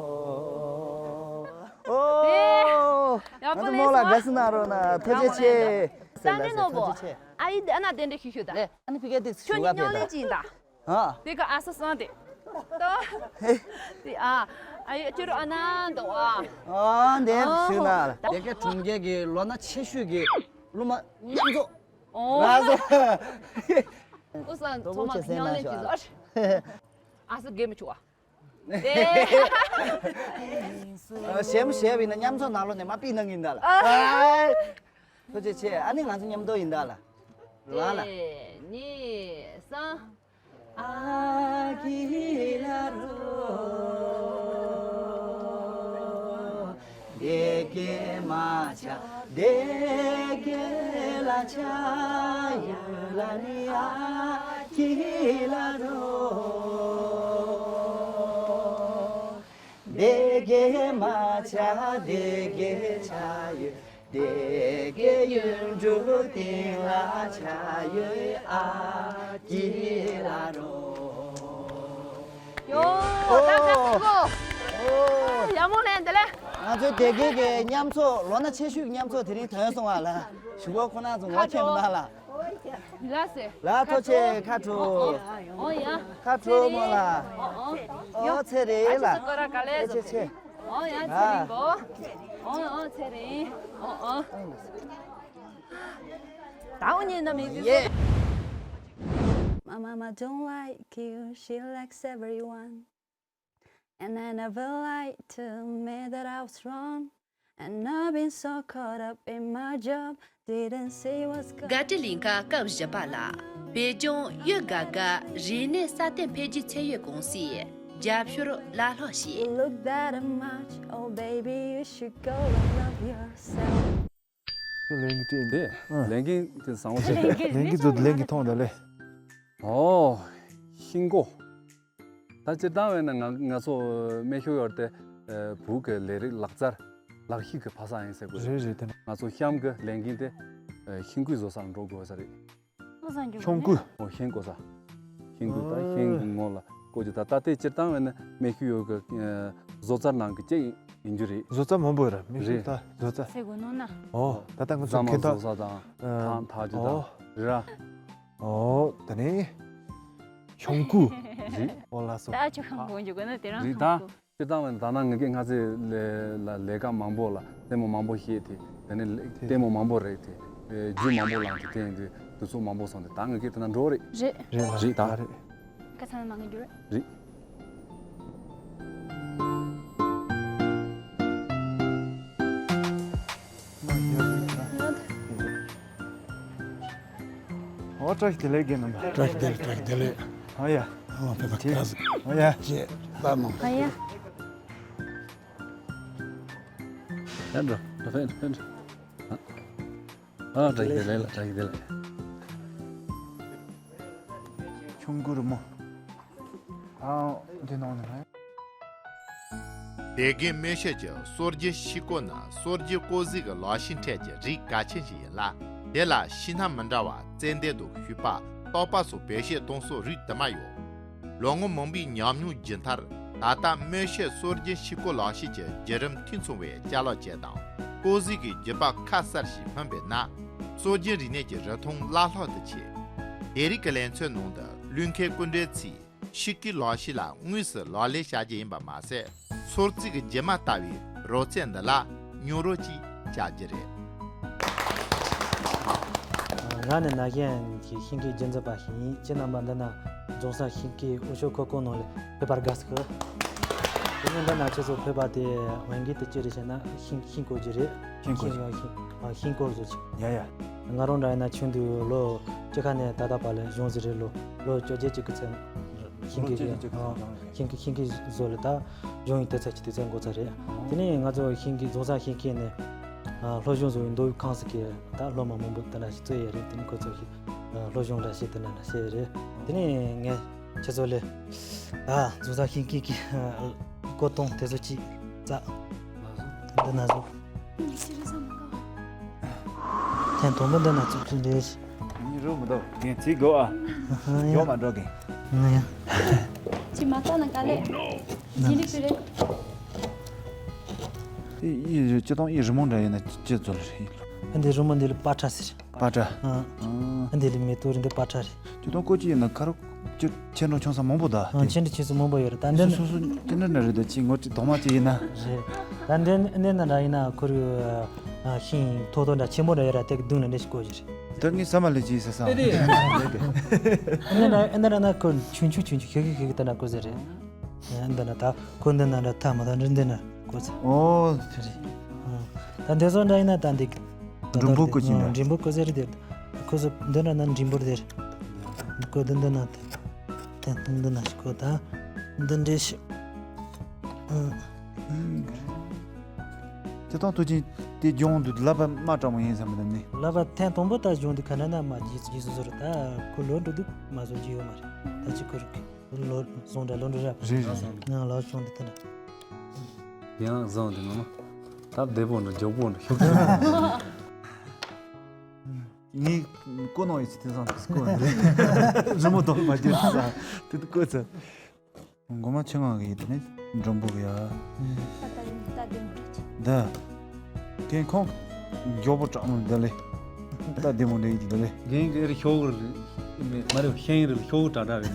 ཨོ། ཡག་པོ་ང་ཚོ་མོ་ལ་དགའ་བསུ་གནང་རོགས་གནང་། ཐུགས་རྗེ་ཆེ། བསྟན་འཛིན་ནོར་བུ། ཐུགས་རྗེ་ཆེ། ཨ་ཡི་འདི་ཨ་ན་དེ་འདྲ་ཞུ་ཞུ་ད། ཨ་ནི་ཕི་ཀ་ཏིག་ཁྱོད་ཞུ་ག་ཉི་མ་ཕེབས་ལེན་ད། ཅིག་ད། ཨ། དེ་ག་ཨ་ས་སང་དེ། ཏོ། དེ་ཨ། ཨ་ཡི་ཁྱོད་རོ་ཨ་ན་འདོ་ཨ། ཨ་འདི་ཞུ་ན། དེ་ག་གྲོང་ཁྱེར་གི་ལོ་ན་ཆེ་ཤོས་ཀྱི་སློབ་མ་མཉམ་འཛོམས། ཨོ། ང་ཚོ། ཨོ་སང་ཚང་མ་ཉམས་ལེན་བྱེད་ཟོ། ཨ་ས་དགེ་མི་ཆུ་བ། ཞེམ་ཞེ་བ་ཡིན་ན་མཉམ་ཚོགས་ནང་ལོགས་ནས་མ་པི་གནང་གི་ཡིན་ད་ལ། ཨ། ཐུགས་རྗེ་ཆེ། ཨ་ནི་ང་ཚོ་མཉམ་དུ་ཡིན་ད་ལ། ལ་ལ། གཉིས་གསུམ། ཨ་ཀི་ལ་རོ། དེ་གེ་མ་ཆ་དེ་གེ་ལ་ཆ་ཡོད་ལ་ནི་ཨ་ཀི་ལ་རོ། དེ་གེ་མ་ཆ་དེ་གེ་ཆ་ཡོད། དེ་གེ་ཡུན་དྲུག་སྟེང་ལ་ཆ་ཡོད་ཨ་ཀི་ལ་རོ། ཡོ། ད་ད་སུ་གོ། ཨོ། ཡ་མོ་ལེན་དེ་ལེ། ང་ཚོའི་སྡེ་དགེ་གི་མཉམ་ཚོགས་ལོ་ན་ཆེ་ཤོས་ཀྱི་མཉམ་ཚོགས་དེ་རིང་ཐོན་སོང་བ་ལ། ཞུ་སྒོ་ཁོ་ན་ཚོ་ངོ་ཁྱེད་མི་ན་ལ། ལ་སེ། ལ་ཐོ་ཆེ་ཁ་ཁྲོ། ཨོ་ཡ། ཁ་ཁྲོ་མོ་ལ། ཨོ་ཨོ། ཨོ་ཚེ་རེ་ལ། ཨ་ཆེ་ཆེ། ཨོ་ཡ་ཚེ་རིང་གོ། ཨོ་ཨོ་ཚེ་རིང་། ཨོ་ཨོ། ད་འོ་ཉེ་ན་མི་ཡེ། My mama don't like you, she likes everyone. And I never lied to me that I was wrong. And I've been so caught up in my job, didn't see what's going དགའ་སྤྲོའི་གླིང་ག་སྐབས་བཞི་པ་ལ། བོད་ལྗོངས་ཡུལ་དགའ་དགའ་རིག་གནས་སྲ་བརྟན་འཕེལ་རྒྱས་ཚད་ཡོད་ཀུང་སིས་ རྒྱབ་སྐྱོར་ལ་ལྷོ་བྱེད། You look better much, oh baby, you should go and love yourself. ལས་འགན་སྤྲད་དེ། ཨ། ལས་འགན་དེ་བཟང་བོ་ཞིག་རེད། ལས་འགན་ཚོ་ལས་འགན་ཐོངས་དང་ལས། ཨོ། ཤིང་བརྐོ། ད་སྤྱིར་བཏང་བས་ན་ང་ང་ཚོ་སྨད་ཤོད་ཡོད་དེ། ཨ། བོད་ཀྱི་ལས་རིགས་ལག་རྩལ་ལག་ཤེས་ཀྱི་ཕ་ས་ཡིན་ཟེར་དགོས་རེད། རེད་རེད་དེ། ང་ཚོ་གཤམ་གྱི་ལས་འགན་དེ། ཨ། ཤིང་བརྐོས་བཟོ་ས་འགྲོ་དགོས་ས་རེད། ཤོང་གུ། ཨོ། ཤིང་བརྐོ་ས། ཤིང་བརྐོས་ད་ཤིང་གི་ངོ་ལ་བརྐོ་རྒྱུ་ད་ད་ལྟའི་སྤྱིར་བཏང་བས་ན་སྨད་ཤོད་ཡོད་ཀྱི་བཟོ་རྩལ་ནང་གི་གཅིག་ཡིན་རྒྱུ་རེད། བཟོ་རྩལ་མང་པོ་ཡོད་ར་མི་ཤེས་ད་བཟོ་རྩལ། ཟེར་དགོས་ནོ་ན། ཨོ། ད་ལྟ་ང་ཚོ་རྫ་མ་ཁེ་ཐག་བཟོ་ས་དང་ཐང་འཐག་རྒྱུ་དང་། ཨོ། རེད་ར། ཨོ། ད་ནི་ཤོང་གུ། རེད། ཨོ་ལགས་སོ། ད་ཆུ་ཤོང་གུ་འཇུག་དགོས་ན་དེ་རང་རེད་ད། ཤོང་གུ། སྤྱིར་བཏང་བས་ན་ད་ནང་ངེད་ཀྱི་སྔ་ཚེ་ལས་ལ་ལས་ཀ་མང་པོ་ལ་ལྟད་མོ་མང་པོ་བཤད་དེ། དེ་ནས་ལྟད་མོ་མང་པོ་རེག་དེ། རྒྱུ་མང་པོ་བླངས་དེ་དེ་ཡིན་དུས་དུས་ཚོད་མང་པོ་སོང་སྟེ་ད་ངེད་ཀྱི་དེ་ན་འགྲོ་རེད། རེད། རེད་ལ་རེད་ད། རེད། ཁ་ཚང་མ་ངེད་རྒྱུ་རེད། རེད། ཨོ་བཀྲ་ཤིས་བདེ་ལེགས་རྒན་རྣམ་པ། བཀྲ་ཤིས་བདེ་ལེགས། བཀྲ་ཤིས་བདེ་ལེགས། ཨོ་ཡ། ཨོ་ཕེབས་པ་བཀྲ་ཤིས། ཨོ་ཡ། ཅེས་ལ་མང་། ཨོ་ཡ། ཡ་འགྲོ། ཕེབས་ཕེབས་ཕེབས། ཨ་བཀྲ་ཤིས་བདེ་ལེགས་ལ། བཀྲ་ཤིས་བདེ་ལེགས། ཆུང་གུ་རི་མོ། ཨ་འདི་ནང་ནས། དེ་གའི་སྨད་ཤོད་ཀྱི་སོ་རྒྱུན་ཤིང་བརྐོ་ནི་སོ་རྒྱུན་བརྐོ་རྩིས་ཀྱི་ལག་ཤེས་ཁྲོད་ཀྱི་རིགས་གལ་ཆེན་ཞིག་ཡིན་ལ། དེ་ལ་ཤིང་སྣ་མི་འདྲ་བ་ཙན་དན་དང་ཤུག་པ། སྟག་པ་སོགས་བེད་སྤྱོད་གཏོང་སའི་རིགས་དུ་མ་ཡོད། ལོ་ངོ་མང་པོའི་ཉམས་མྱོང་བརྒྱུད་མཐར། ད་ལྟ་སྨད་ཤོད་སོ་རྒྱུན་ཤིང་བརྐོ་ལག་ཤེས་ཀྱི་བརྒྱུད་རིམ་འཐུས་ཚང་བའི་ཅ་ལག་ཅན་དང་བརྐོ་རྩིས་ཀྱི་རྒྱུད་པ་ཁ་གསལ་ཞིག་སྨིན་པས་ན། སྲོལ་རྒྱུན་རིག་གནས་ཀྱི་རིན་ཐང་བླ་ལྷག་ཏུ་ཆེ། དེ་རིང་གི་ལེ་ཚན་ནང་དུ་བློས་འཁེལ་སྐུ་མགྲོན་ཚོས་ཤིང་བརྐོས་ལག་ཤེས་ལ་དངོས་སུ་ལག་ལེན་བྱ་རྒྱུ་ཡིན་པ་མ་ཟད། སོར་རྩེད་ཀྱི་རྒྱུད་མ་ལྟ་བུའི་རོལ་རྩེད་འདི་ལ་མྱོང་རོལ་ཅིག་བྱ་རྒྱུ་རེད། ང་ནི་ན་གཞོན་གྱི་ཤིང་བརྐོས་རྒྱུན་འཛིན་པ་ཞིག་ཡིན། ཁྱེད་རྣམ་པ་འདི་ན་རྫོང་སར་ཤིང་བརྐོས་འོས་ཤོག་འཁུར་ཁང་ནང་ལ་ཕེབས་པར་དགའ་བསུ་ཞུ། དེ་ནས་འདི་ན་ཁྱེད་ཚོ་ཕེབས་པ་དེ་འོས་འགན་དེ་ཅི་རེད་ཟེར་ན་ཤིང་ཤིང་བརྐོ་རྒྱུ་རེད། ཤིང་བརྐོ་རྒྱུ། ཤིང་ཤིང་བརྐོ་བཟོ་རྒྱུ། ཡ་ཡ། ང་རང་འདྲ་ཡིན་ན་ཆུང་དུས་ལོ་བཅུ་ཁ་ནས་ད་ལྟ་བར་ལ་གཞུང་ཟེར་རེད། ལོ་ལོ་བཅོ་བརྒྱད་ཅིག་གི་ཚད། ཤིང་བརྐོས་ཀྱི། ལོ་བཅོ་བརྒྱད་ཅིག་གི་ཚད་ཨ། ཤིང་བརྐོས་ཤིང་བརྐོས་བཟོ་ལ་ད་གཞུང་ཡིན་དེ་ཚད་ཀྱི་དུས་ཚད་འགོ་ཚར་རེད། ཨ། དེ་ནས་ང་ཚོ་ཤིང་བརྐོས་རྫོང་སར་ཤིང་བརྐོས་ནས་ཨ་སློབ་སྦྱོང་བཟོ་བའི་མདོ་དབུས་ཁང་ཟེར་གྱི་ད་སློབ་མ་མང་པོ་དེ་ན་ཞིག་བཙལ་ཡས་རེད། དེ་ནས་ཁོ་ཚོ་ཞིག་ཨ་སློབ་སྦྱོང་འདྲ་བྱས་དེ་ན་ན་བྱས་རེད། དེ་ནས་ངས་ཁྱེད་ཚོ་ལ་ཨ་རྫོང་སར་ཤིང་བརྐོས་ཀྱི་ཨ་བརྐོ་སྟངས་དེ་ཚོ་ཅིག་རྩ་འདི་ན་བཟོ། ཐེངས་དང་པོ་འདི་ན་བཙུགས་ཐུབ་འདི། ཉི་རུ་མི་འདུག་རྒན་ཚིག་དགོས་ཨ། ཨ་ཡ། ཡོང་མ་འགྲོ་རྒན། ཨ་ཡ། ཅི་མ་བཏང་ན་ག་ལེ། ཉི་རི་ཁུ་རེ། ཨི་ཨི་ཅི་དང་ཨི་རི་མོ་འདྲ་ཡིན་ན་ཅི་ཚོ་ལ་རེད། ཨ་འདི་རི་མོ་འདི་ལ་པ་ཏྲ་ཟེར། པ་ཏྲ། ཨ། ཨ་འདི་ལ་མེ་ཏོག་རེད། འདི་པ་ཏྲ་རེད། ཅི་དང་ཀོ་ཅི་ཡིན་ན་ཁ་རོག་ཅི་ཆེ་འགྲོ་ཆུང་ས་མང་པོ་ད། ཨ་ཆེ་འགྲོ་ཆུང་ས་མང་པོ་ཡོད་རེད། ད་འདི་སོ་སོ་ཅི་འདྲ་འདྲ་རེད། ད་ཅི་ངོ་ཅི་དོག་མ་ཅི་ཡིན་ན། རེད། ད་འདི་འདི་ན་འདྲ་ཡིན་ན་ཁོར་ཡུག་ཨ་ཤིང་ཐོག་ཐོག་འདྲ་ཆེན་པོ་འདྲ་ཡོད་ར། དེ་གི་མདུན་ལ་འདྲ་ཞིག་བརྐོ་རྒྱུ་རེད། ད་ངས་ས་མ་ལས་ཅི་ཟེར་ས། ཨེ་རེད། ཨེ་འདྲ་ན་ཨེ་འདྲ་ན་ཁོ་ཆུང་ཆུང་ཆུང་ཆུང་ཤིག་ཤིག་ཤིག་ད་ན་བརྐོ་ཟེར་རེད། ཨེ་འདི་ན་ད་ཁོ་འདི་ན་འདྲ་ཐ་མ་ད་འདི་འདི་ན་བརྐོ་ཟེར། ཨོ། དེ་རེད། ཨ་ད་འདི་ཚོ་འདྲ་ཡིན་ན་ད་འདི་འགྲུམ་བུ་བརྐོ་གི་འདྲ། འགྲུམ་བུ་བརྐོ་ཟེར་རེད་དེ། ཁོ་ཚོ་འདི་འདྲ་ན་འགྲུམ་བུ་དེ་རེད། ཁོ་འདི་འདི་ན་དེ་དེ་འདི་ན་ཞིག་ཁོ་ད་འདི་འདྲ་ཞིག་ཨ། དེ་དང་དུ་ཅིང་དེ་ལྗོངས་དུ་ལབ་པ་མ་དྲང་མོ་ཡིན་བསམ་པ་དང་ནི། ལབ་པ་ཐེངས་དང་པོ་ད་ལྗོངས་དུ་ཁ་ན་ན་མ་རྗེས་རྗེས་སུ་ཟོར་ད་ཁོ་ལོ་འགྲོ་དུས་མ་བཟོ་རྒྱུ་ཡོད་མ་རེད། ད་ཅི་ཁོ་རུ་ལོ་བཟུང་འདྲ་ལོ་འགྲོ་ར། རེད་རེད། ང་ལོ་བྱུང་དུ་ད་ན། ཡང་བཟང་དེ་ངོ་མ། སྟབས་བདེ་པོ་འདྲ་མགྱོགས་པོ་འདྲ་ཤོག་ཤོག་ངས་བརྐོ་གནང་ཡོད་ཚེ་དེང་སང་དུས་བརྐོ་ནི་རེད། རི་མོ་དང་མ་བརྒྱབ་ས་དེ་དུ་བརྐོ་ཚར། མགོ་མ་ཆེ་ངང་གི་ཡིན་དེ་ནས་འགྲོན་པོ་གི་ཡ། ད་ད་ད་དེ་འདྲ་ཅིག་འདི། ཁྱེད་ཁོང་མགྱོགས་པོ་དྲག་མོ་འདི་ལས། ད་བདེ་མོ་འདྲ་ཡིན་འདི་ལས། རྒན་གྱི་ཨེ་རི་ཤོག་རི་མ་རེད། ཤེང་རི་ཤོག་དྲག་དྲག་རེད།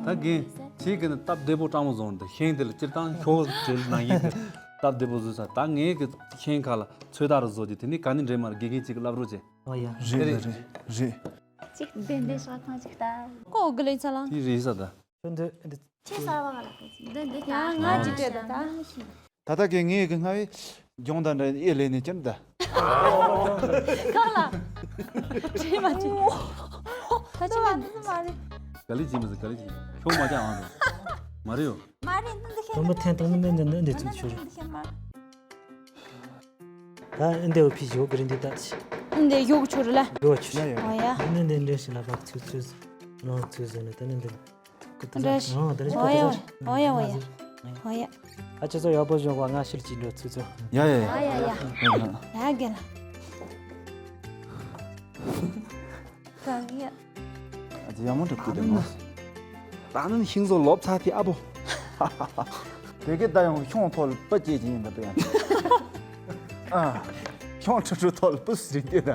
ད་རྒན་ཁྱེད་ཀྱི་ནི་སྟབས་བདེ་པོ་དྲག་མོ་བཟོ་འདི་ཤེང་དེ་ལ་སྤྱིར་བཏང་ཤོག་རི་ནང་བཞིན་གྱི་སྟབས་བདེ་པོ་བཟོས་ས། ད་ངའི་གི་ཤེང་ཁ་ལ་ཚོད་ལྟ་རུ་བཟོ་རྒྱུ་དེ་ནི་ག་ནི་འདྲེ་མར་དགེ་རྒན་གཅིག་གི་བསླབ་རོགས་བྱེད། ཨོ་ཡ། རེད་རེད་རེད། གཅིག་བདེ་བདེ་ཤོག་ཐང་གཅིག་ད། ཀོ་གི་ལེ་ཚ་ལ། དེ་རེད་ས་ད། ཁྱོད་འདི་འདི། ཁྱེད་གསར་བ་ག་ལ་ཁོ་འདི་འདི་ཡང་ང་ཅི་སྤྲད་ད་ད། ད་ལྟ་གི་ངའི་གི་སྔ་བའི་ལྗོངས་དང་འདྲ་ཨེ་ལས་ནས་ཀྱང་ད། ག་ལ། བྲིས་མ་བྲིས། ད་ཅི་མ་འདི་མ་རེད། ག་ལེ་བྱེད་མི་ཟེར། ག་ལེ་བྱེད། ཁྱོད་མ་ཅག་ཨང་རེད། མ་རེད་ཡོ། མ་རེད། འདི་འདི་ཤེས། དང་པོ་ཐེན་དང་པོ་འདི་འདི་འདི་འདི་ཚུགས་ཆོད་རེད། འདི་ཤེས་མ། ད་འདི་འོ་ཕི་ཞོག་གི་རིན་འདི་ད་ཆི། འདི་ཡོག་ཆོད་རེད་ལ། ཡོག་ཆོད། ཡ་ཡ། ཨོ་ཡ། འདི་འདི་འདི་ཞིག་ལ་བག་ཚུགས་ཚུགས། རང་ཚུགས་ཟེར་ནས་ད་འདི་འདི། འདྲ་ཞིག་ཨོ་ད་ཨོ་ཡ་ཨོ་ཡ་ཨོ་ཡ་ཨོ་ཡ། ཨ་ཁྱེད་ཚོ་ཡག་པོ་བྱུང་བ། ང་ཕྱིར་ཅིག་འགྲོ་ཚུགས་ཚུགས། ཡ་ཡ་ཡ། ཨོ་ཡ་ཡ། ཡ་རྒན་ལགས། གང་ཡ། ཨ་ཙི་ཡག་མོ་འགྲིག་གི་འདུག་མོ། ད་ནི་ཤིང་བཟོ་ལོབ་ཚ་དེ་ཨ་བོ། དེ་གི་ད་ཡང་ཤོང་ཐོག་ལ་སྤུ་སྐྱེས་ཀྱི་ཡིན་ད་པ་ཡང་། ཨ། ཤོང་ཁྲུ་ཁྲུ་ཐོག་ལ་སྤུ་སི་རིག་དེ་ད།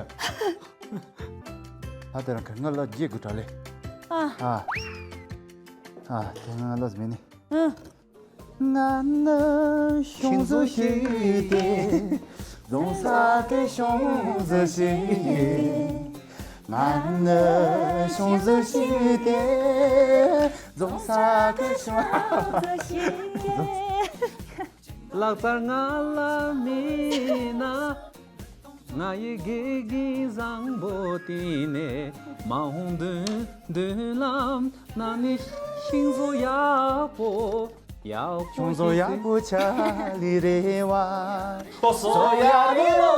ཨ་དེ་རང་གི་ང་ལ་རྒྱས་དགོས་དྲ་ལེ། ཨ། ཨ། ཨ་དེ་ང་ལ་མེད་ནི། ཨ། ང་ནི་ཤོང་བཟོ་ཞིག་སྟེ། རྫོང་ས་གི་ཤོང་བཟོ་ཞིག་ང་ནི་ཤོང་བཟོ་ཞིག་སྟེ། རྫོང་ས་གི་ཤོང་བཟོ་ཞིག་ལག་རྩལ་ང་ལ་མེད་ན། ང་ཡི་དགེ་རྒན་བཟང་པོ་དེ་ནས་མ་འོངས་མདུན་མདུན་ལམ་ན་ནི་ཤིང་བཟོ་ཡག་པོ་ཡག་པོ་ཤིང་བཟོ་ཡག་པོ་ཆ་ལི་རེ་བ་ཤོ་སོ་ཡ་རེ་ལོ།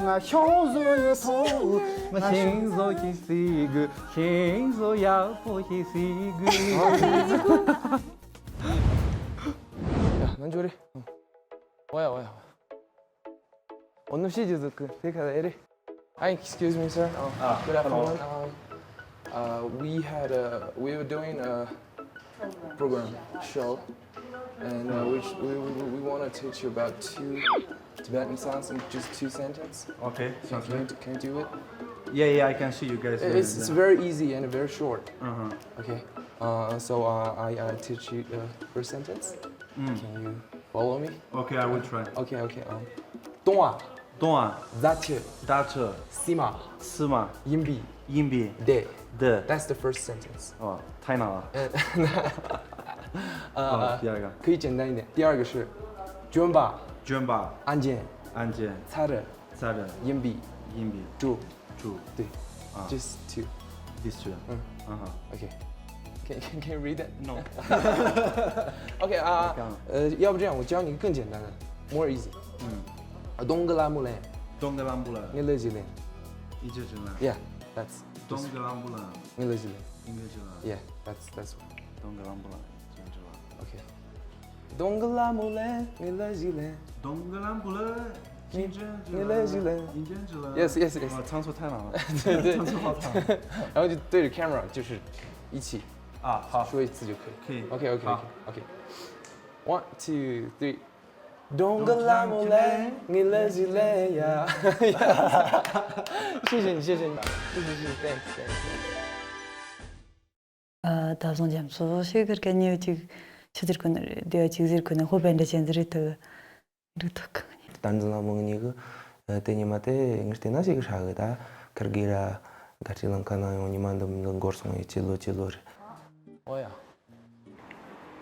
ང་ཤིང་བཟོ་ཡི་ཐོག་ང་ཤིང་བཟོ་ཞིག་སི་གུ་ཤིང་བཟོ་ཡག་པོ་ཞིག་སི་གུ། ཡ་ནང་འཇོག་རེ། ཨོ་ཡ་ཨོ་ཡ། ཨོ་ནུ་ཤི་ཇི་ཟུ་ཀུ་དེ་ཁ་ཨེ་རེད། Hi, excuse me, sir. Oh, ah, good afternoon. Hello. Um, uh, we had a, we were doing a program show, and uh, we, we, we, we want to teach you about two Tibetan songs in just two sentences. Okay, sounds good. Can you, can you do it? Yeah, yeah, I can see you guys. It's, it's very easy and very short. Uh-huh. Okay. Uh, so uh, I, I teach you the first sentence. Mm. Can you follow me? Okay, I will try. Okay, okay. Um, 冬啊 ཏོང་ཨ། རྫ་ཆུ། རྫ་ཆུ། སི་མ། སི་མ། ཡིན་པའི། ཡིན་པའི། དེ། དེ། That's the first sentence. ཨོ། ཐའི་ནང་ཨ། ཨ། ཨ། ཨ། 第二个。 可以简单一点。第二个是 ལྗོན་པ། ལྗོན་པ། 案件། 案件། ཚ་རུ། ཚ་རུ། 硬币། 硬币། 猪། 猪། 对。啊。Just two. These two. 嗯。 Uh-huh. Okay. Can, can, can you read it? No. Okay, uh, uh, 要不这样，我教你更简单的，more easy. 嗯。 ཨ། སྡོང་གི་ལ་མོ་ལེན། སྡོང་གི་ལ་མོ་ལེན། ངའི་ལས་ཀྱི་ལན། ཡིན་གྱི་ལན། Yeah, that's, that's. སྡོང་གི་ལ་མོ་ལེན། ངའི་ལས་ཀྱི་ལན། ཡིན་གྱི་ལན། Yeah, that's, that's. སྡོང་གི་ལ་མོ་ལེན། ཡིན་གྱི་ལན། Okay. 东格拉木兰，你来几来？东格拉木兰，金针之兰，你来几来？银针之兰。Yes, yes, yes. 啊，唱错台了啊。对，对。唱错话台了。然后就对着 camera，就是一起啊，好。说一次就可以。可以。OK，OK，OK，好。OK。One, two, three. 东格拉木兰，你来几来呀？谢谢你，谢谢你，谢谢，谢谢，thanks，thanks。 ཨ། ད་བཟང་རྒྱ་མཚོ་ཞིག་གི་སྐད་ཉེ་ཅིག་ཆི་ཟེར་གོ་ནི་རེད། དེ་ཅིག་ཟེར་གོ་ནི་ཧོ་བན་འདྲ་ཅན་ཟེར་རེད་དུ། འགྲིག་ཐུབ་གི་ནི། བསྟན་འཛིན་ལྷ་མོ་ངེད་གཉིས་ཀྱི་དེ་ཉི་མ་དེ་ངས་བལྟས་ན་ཞིག་ཧྲ་གི། ད་ཁར་གི་ར་དགའ་སྤྲོའི་ལང་ཀ་ན་ཡང་ཉི་མ་འདི་འདི་འགོར་སོང་ཡོད། ཕྱི་ལོ་ཕྱི་ལོ་རེད། ཨོ་ཡ།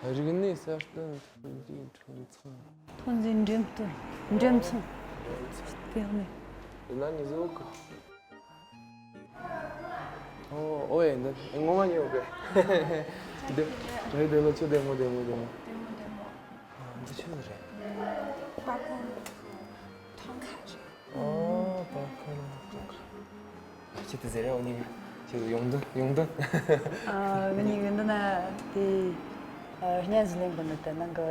རིག་གནས་གསར་གཏོད་ཐོན་རྫས་ཁྲིམས་ཁྲིམས་ཚང་། ཐོན་རྫས་འགྲེམས་སྟོན། འགྲེམས་ཚོང་། དེ་ནས། དེ་ན་ཉི་ཟོ་གི། ཨོ། ཨོ་ཡ། འདི་ངོ་མ་ཉོ་དགོས། འདི་རེད། འདི་ལོ་ཆུ་བདེ་མོ་བདེ་མོ་བདེ་མོ། བདེ་མོ་བདེ་མོ། ཨ། འདི་ཆུ་རེད། པ་ཀོང་ཐང་ཁ་རེད། ཨོ། པ་ཀོང་ཐང་ཁ། ཆེད་དུ་ཟེར་རེ། འོ་ནི་ཆེད་དུ་ཡོང་དོན་ཡོང་དོན། ཨ། ང་གཉིས་ཀྱི་འདི་ན་དེ། ཨ། བརྙན་ཟིག་ལེན་གོ་ནི་དེ་ནང་གི་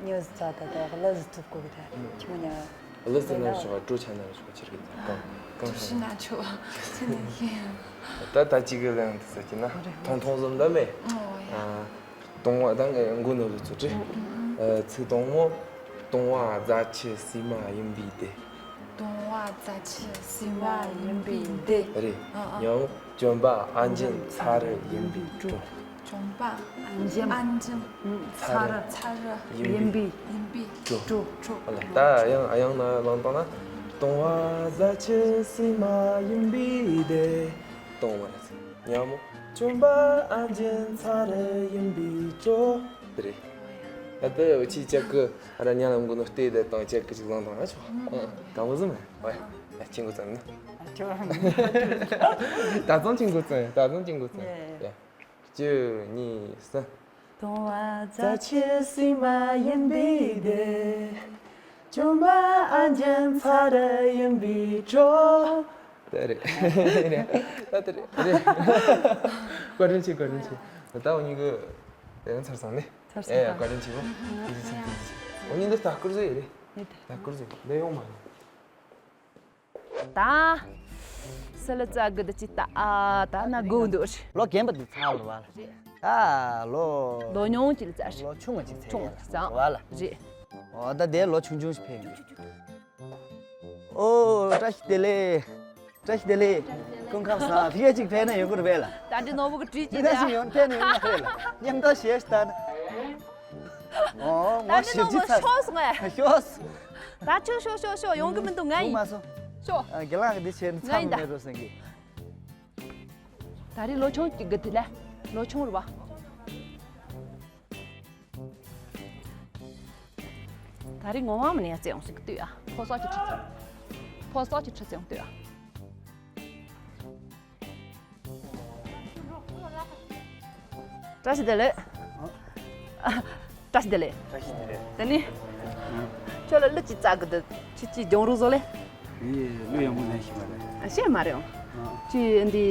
མྱི་ཟིག་ཙག་ད་དེ་གླུ་ཟིག་ཐུབ་གོ་གི་དེ་ཁྱི་མོ་ཉ། གླུ་ཟིག་ན་ཆོག་ག་གྲོ་ཆ་ན་ཆོག་ག་ཁྱེར་གི་ད་གང་གང་ཆོག་ན་ཆོག་ཆི་ནས་ཤེས། ད་ད་ཅིག་གི་ལན་དེ་ཟེར་གྱི་ན་ཐོང་ཐོང་ཟོམ་ད་མེད། ཨོ་ཡ། ཨ། 东啊，当然，我那里组织。呃，吃东么？东啊，咱去西马银币的。东啊，咱去西马银币的。རེད། ཨ་ཨ། ཡང་ལྗོན་པ་ཨ་འཇམ་ཚ་རུ་ཡིན་པའི་གྲོ། ལྗོན་པ་ཨ་འཇམ་ཨ་འཇམ་ཚ་རུ་ཚ་རུ་ཡིན་པའི་ཡིན་པའི་གྲོ། གྲོ། ཨ་ལ། ད་ཡང་ཨ་ཡང་ན་ལང་དང་ན། 东啊，咱去西马银币的。 གཏོང་བ་རེད། ཉ་མོ། ལྗོན་པ་ཨ་འཇམ་ཚ་རུ་ཡིན་པའི་གྲོ། དེ་རེད། ད་ལྟ་ཁྱི་ཅག་གི་ཨ་ར་ཉ་ལ་མགོ་ནོར་ལྟོས་དེ་དང་ཅག་གི་ཅིག་བླངས་དང་ན་ཆོག་ཨང་། དགའ་བོ་ཟིན་མེད། ཨོ་ཡ། ཡ་ཁྱི་མགོ་ཙམ་ན། ད་ཙམ་གྱིས་འགོ་བརྩམས་ཡིན། ད་ཙམ་གྱིས་འགོ་བརྩམས་ཡིན། ཡ། གཅིག་གཉིས་གསུམ། དུང་བ་རྩ་ཆེ་སྲིད་མ་ཡིན་པའི་དེ། ཇོ་མོ་ཨ་མྱེས་ཚ་རུ་ཡིན་པའི་གྲོགས། དེ་རེད། ད་དེ་རེད། རེད། བཀའ་དྲིན་ཆེ། བཀའ་དྲིན་ཆེ། ད་འུ་གཉིས་ཀྱི་དེ་ཚར་སོང་ནི། ཚར་སོང་། ཨེ། ད་བཀའ་དྲིན་ཆེ་བོ། ཐུགས་རྗེ་ཆེ། ཐུགས་རྗེ་ཆེ། འུ་གཉིས་འདི་ལྟ་སྐུར་བཟོ་ཡིན་རེད། ཡིན་ད། ལྟ་སྐུར་བཟོ་ཡིན། འདི་ཡོང་མ་ཡོང་། ད། སི་ལི་ཙ་གི་འདི་ཅི་ད་ཨ་ད་ན་དགོས་འདུག་ལོ་རྒན་པ་འདི་ཚར་ལ་བ་ལ། ད་ལོ། ལོ་ཉུང་ཅིག་ལ་ཙ་ཞིག་ལོ་ཆུང་ང་ཅིག་ཚེ་ཆུང་ཡ་ཅིག་ཙང་བ་ལ། རེད། འོ་ད་དེ་ལོ་ཆུང་ཆུང་ཞིག་ཕེབས་ཡོང་གི། ཨོ་བཀྲ་ཤིས་བདེ་ལེགས། བཀྲ་ཤིས་བདེ་ལེགས། སྐུ་ཁམས་བཟང་། ཕ་གི་ཅིག་ཕེབས་ན་ཡོང་གི་རེད་པས་ལ། ད་འདི་ནོར་བུ་གི་བྲིས་ཅིག་མི་ད་ཞིག་ཡོང་ཕེབས་ན་ཡོང་ན་རེད་ལ། མཉམ་དུ་ཞེས་ལྟ་ན། ཨོ་ད་ངོ་འདི་ཞིབ་ནོར་ཅིག་བུ་ཚ། ཤོག་སོང་ངས། ཤོག་ད་ཁྱོད་ཤོག་ཤོག་ཤོག་ཡོང་གི་མི་འདུག་ང་ཡིན། ཤོག་མ་སོང་། ཤོག་ཨ། རྒན་ལགས་ཀྱི་འདི་བྱས་ན་ང་ཡིན་མཚམས་ད། མེད་འགྲོ་སེང་གེ། ད་རེས་ལོ་ཆུང་གཅིག་གི་དེ་ལས་ལོ་ཆུང་རེད་པ། ད་རེས་ངོ་མ་མི་ནས་ཡ་བཙལ་ཡོང་ཟིག་ལྟོས་ཨ། ཕོ་སོགས་ཀྱི་ཁྲི་བཙལ། ཕོ་སོགས་ཀྱི་ཁྲི་བཙལ་ཡོང་ལྟོས་ཨ། བཀྲ་ཤིས་བདེ་ལེགས། ཨ། བཀྲ་ཤིས་བདེ་ལེགས། བཀྲ་ཤིས་བདེ་ལེགས། དེ་ནི། ཨ། ཁྱོད་ལ་གླུ་ཅིག་བཙལ་གི་འདུག་ཁྱོད་ཀྱིས་སྦྱོང་རོགས་བཟོ་ལེ། ངས་གླུ་ཡག་པོ་ལེན་ཤེས་མ་རེད། ཤེས་མ་རེད། ཨ། ཁྱོད་འདི།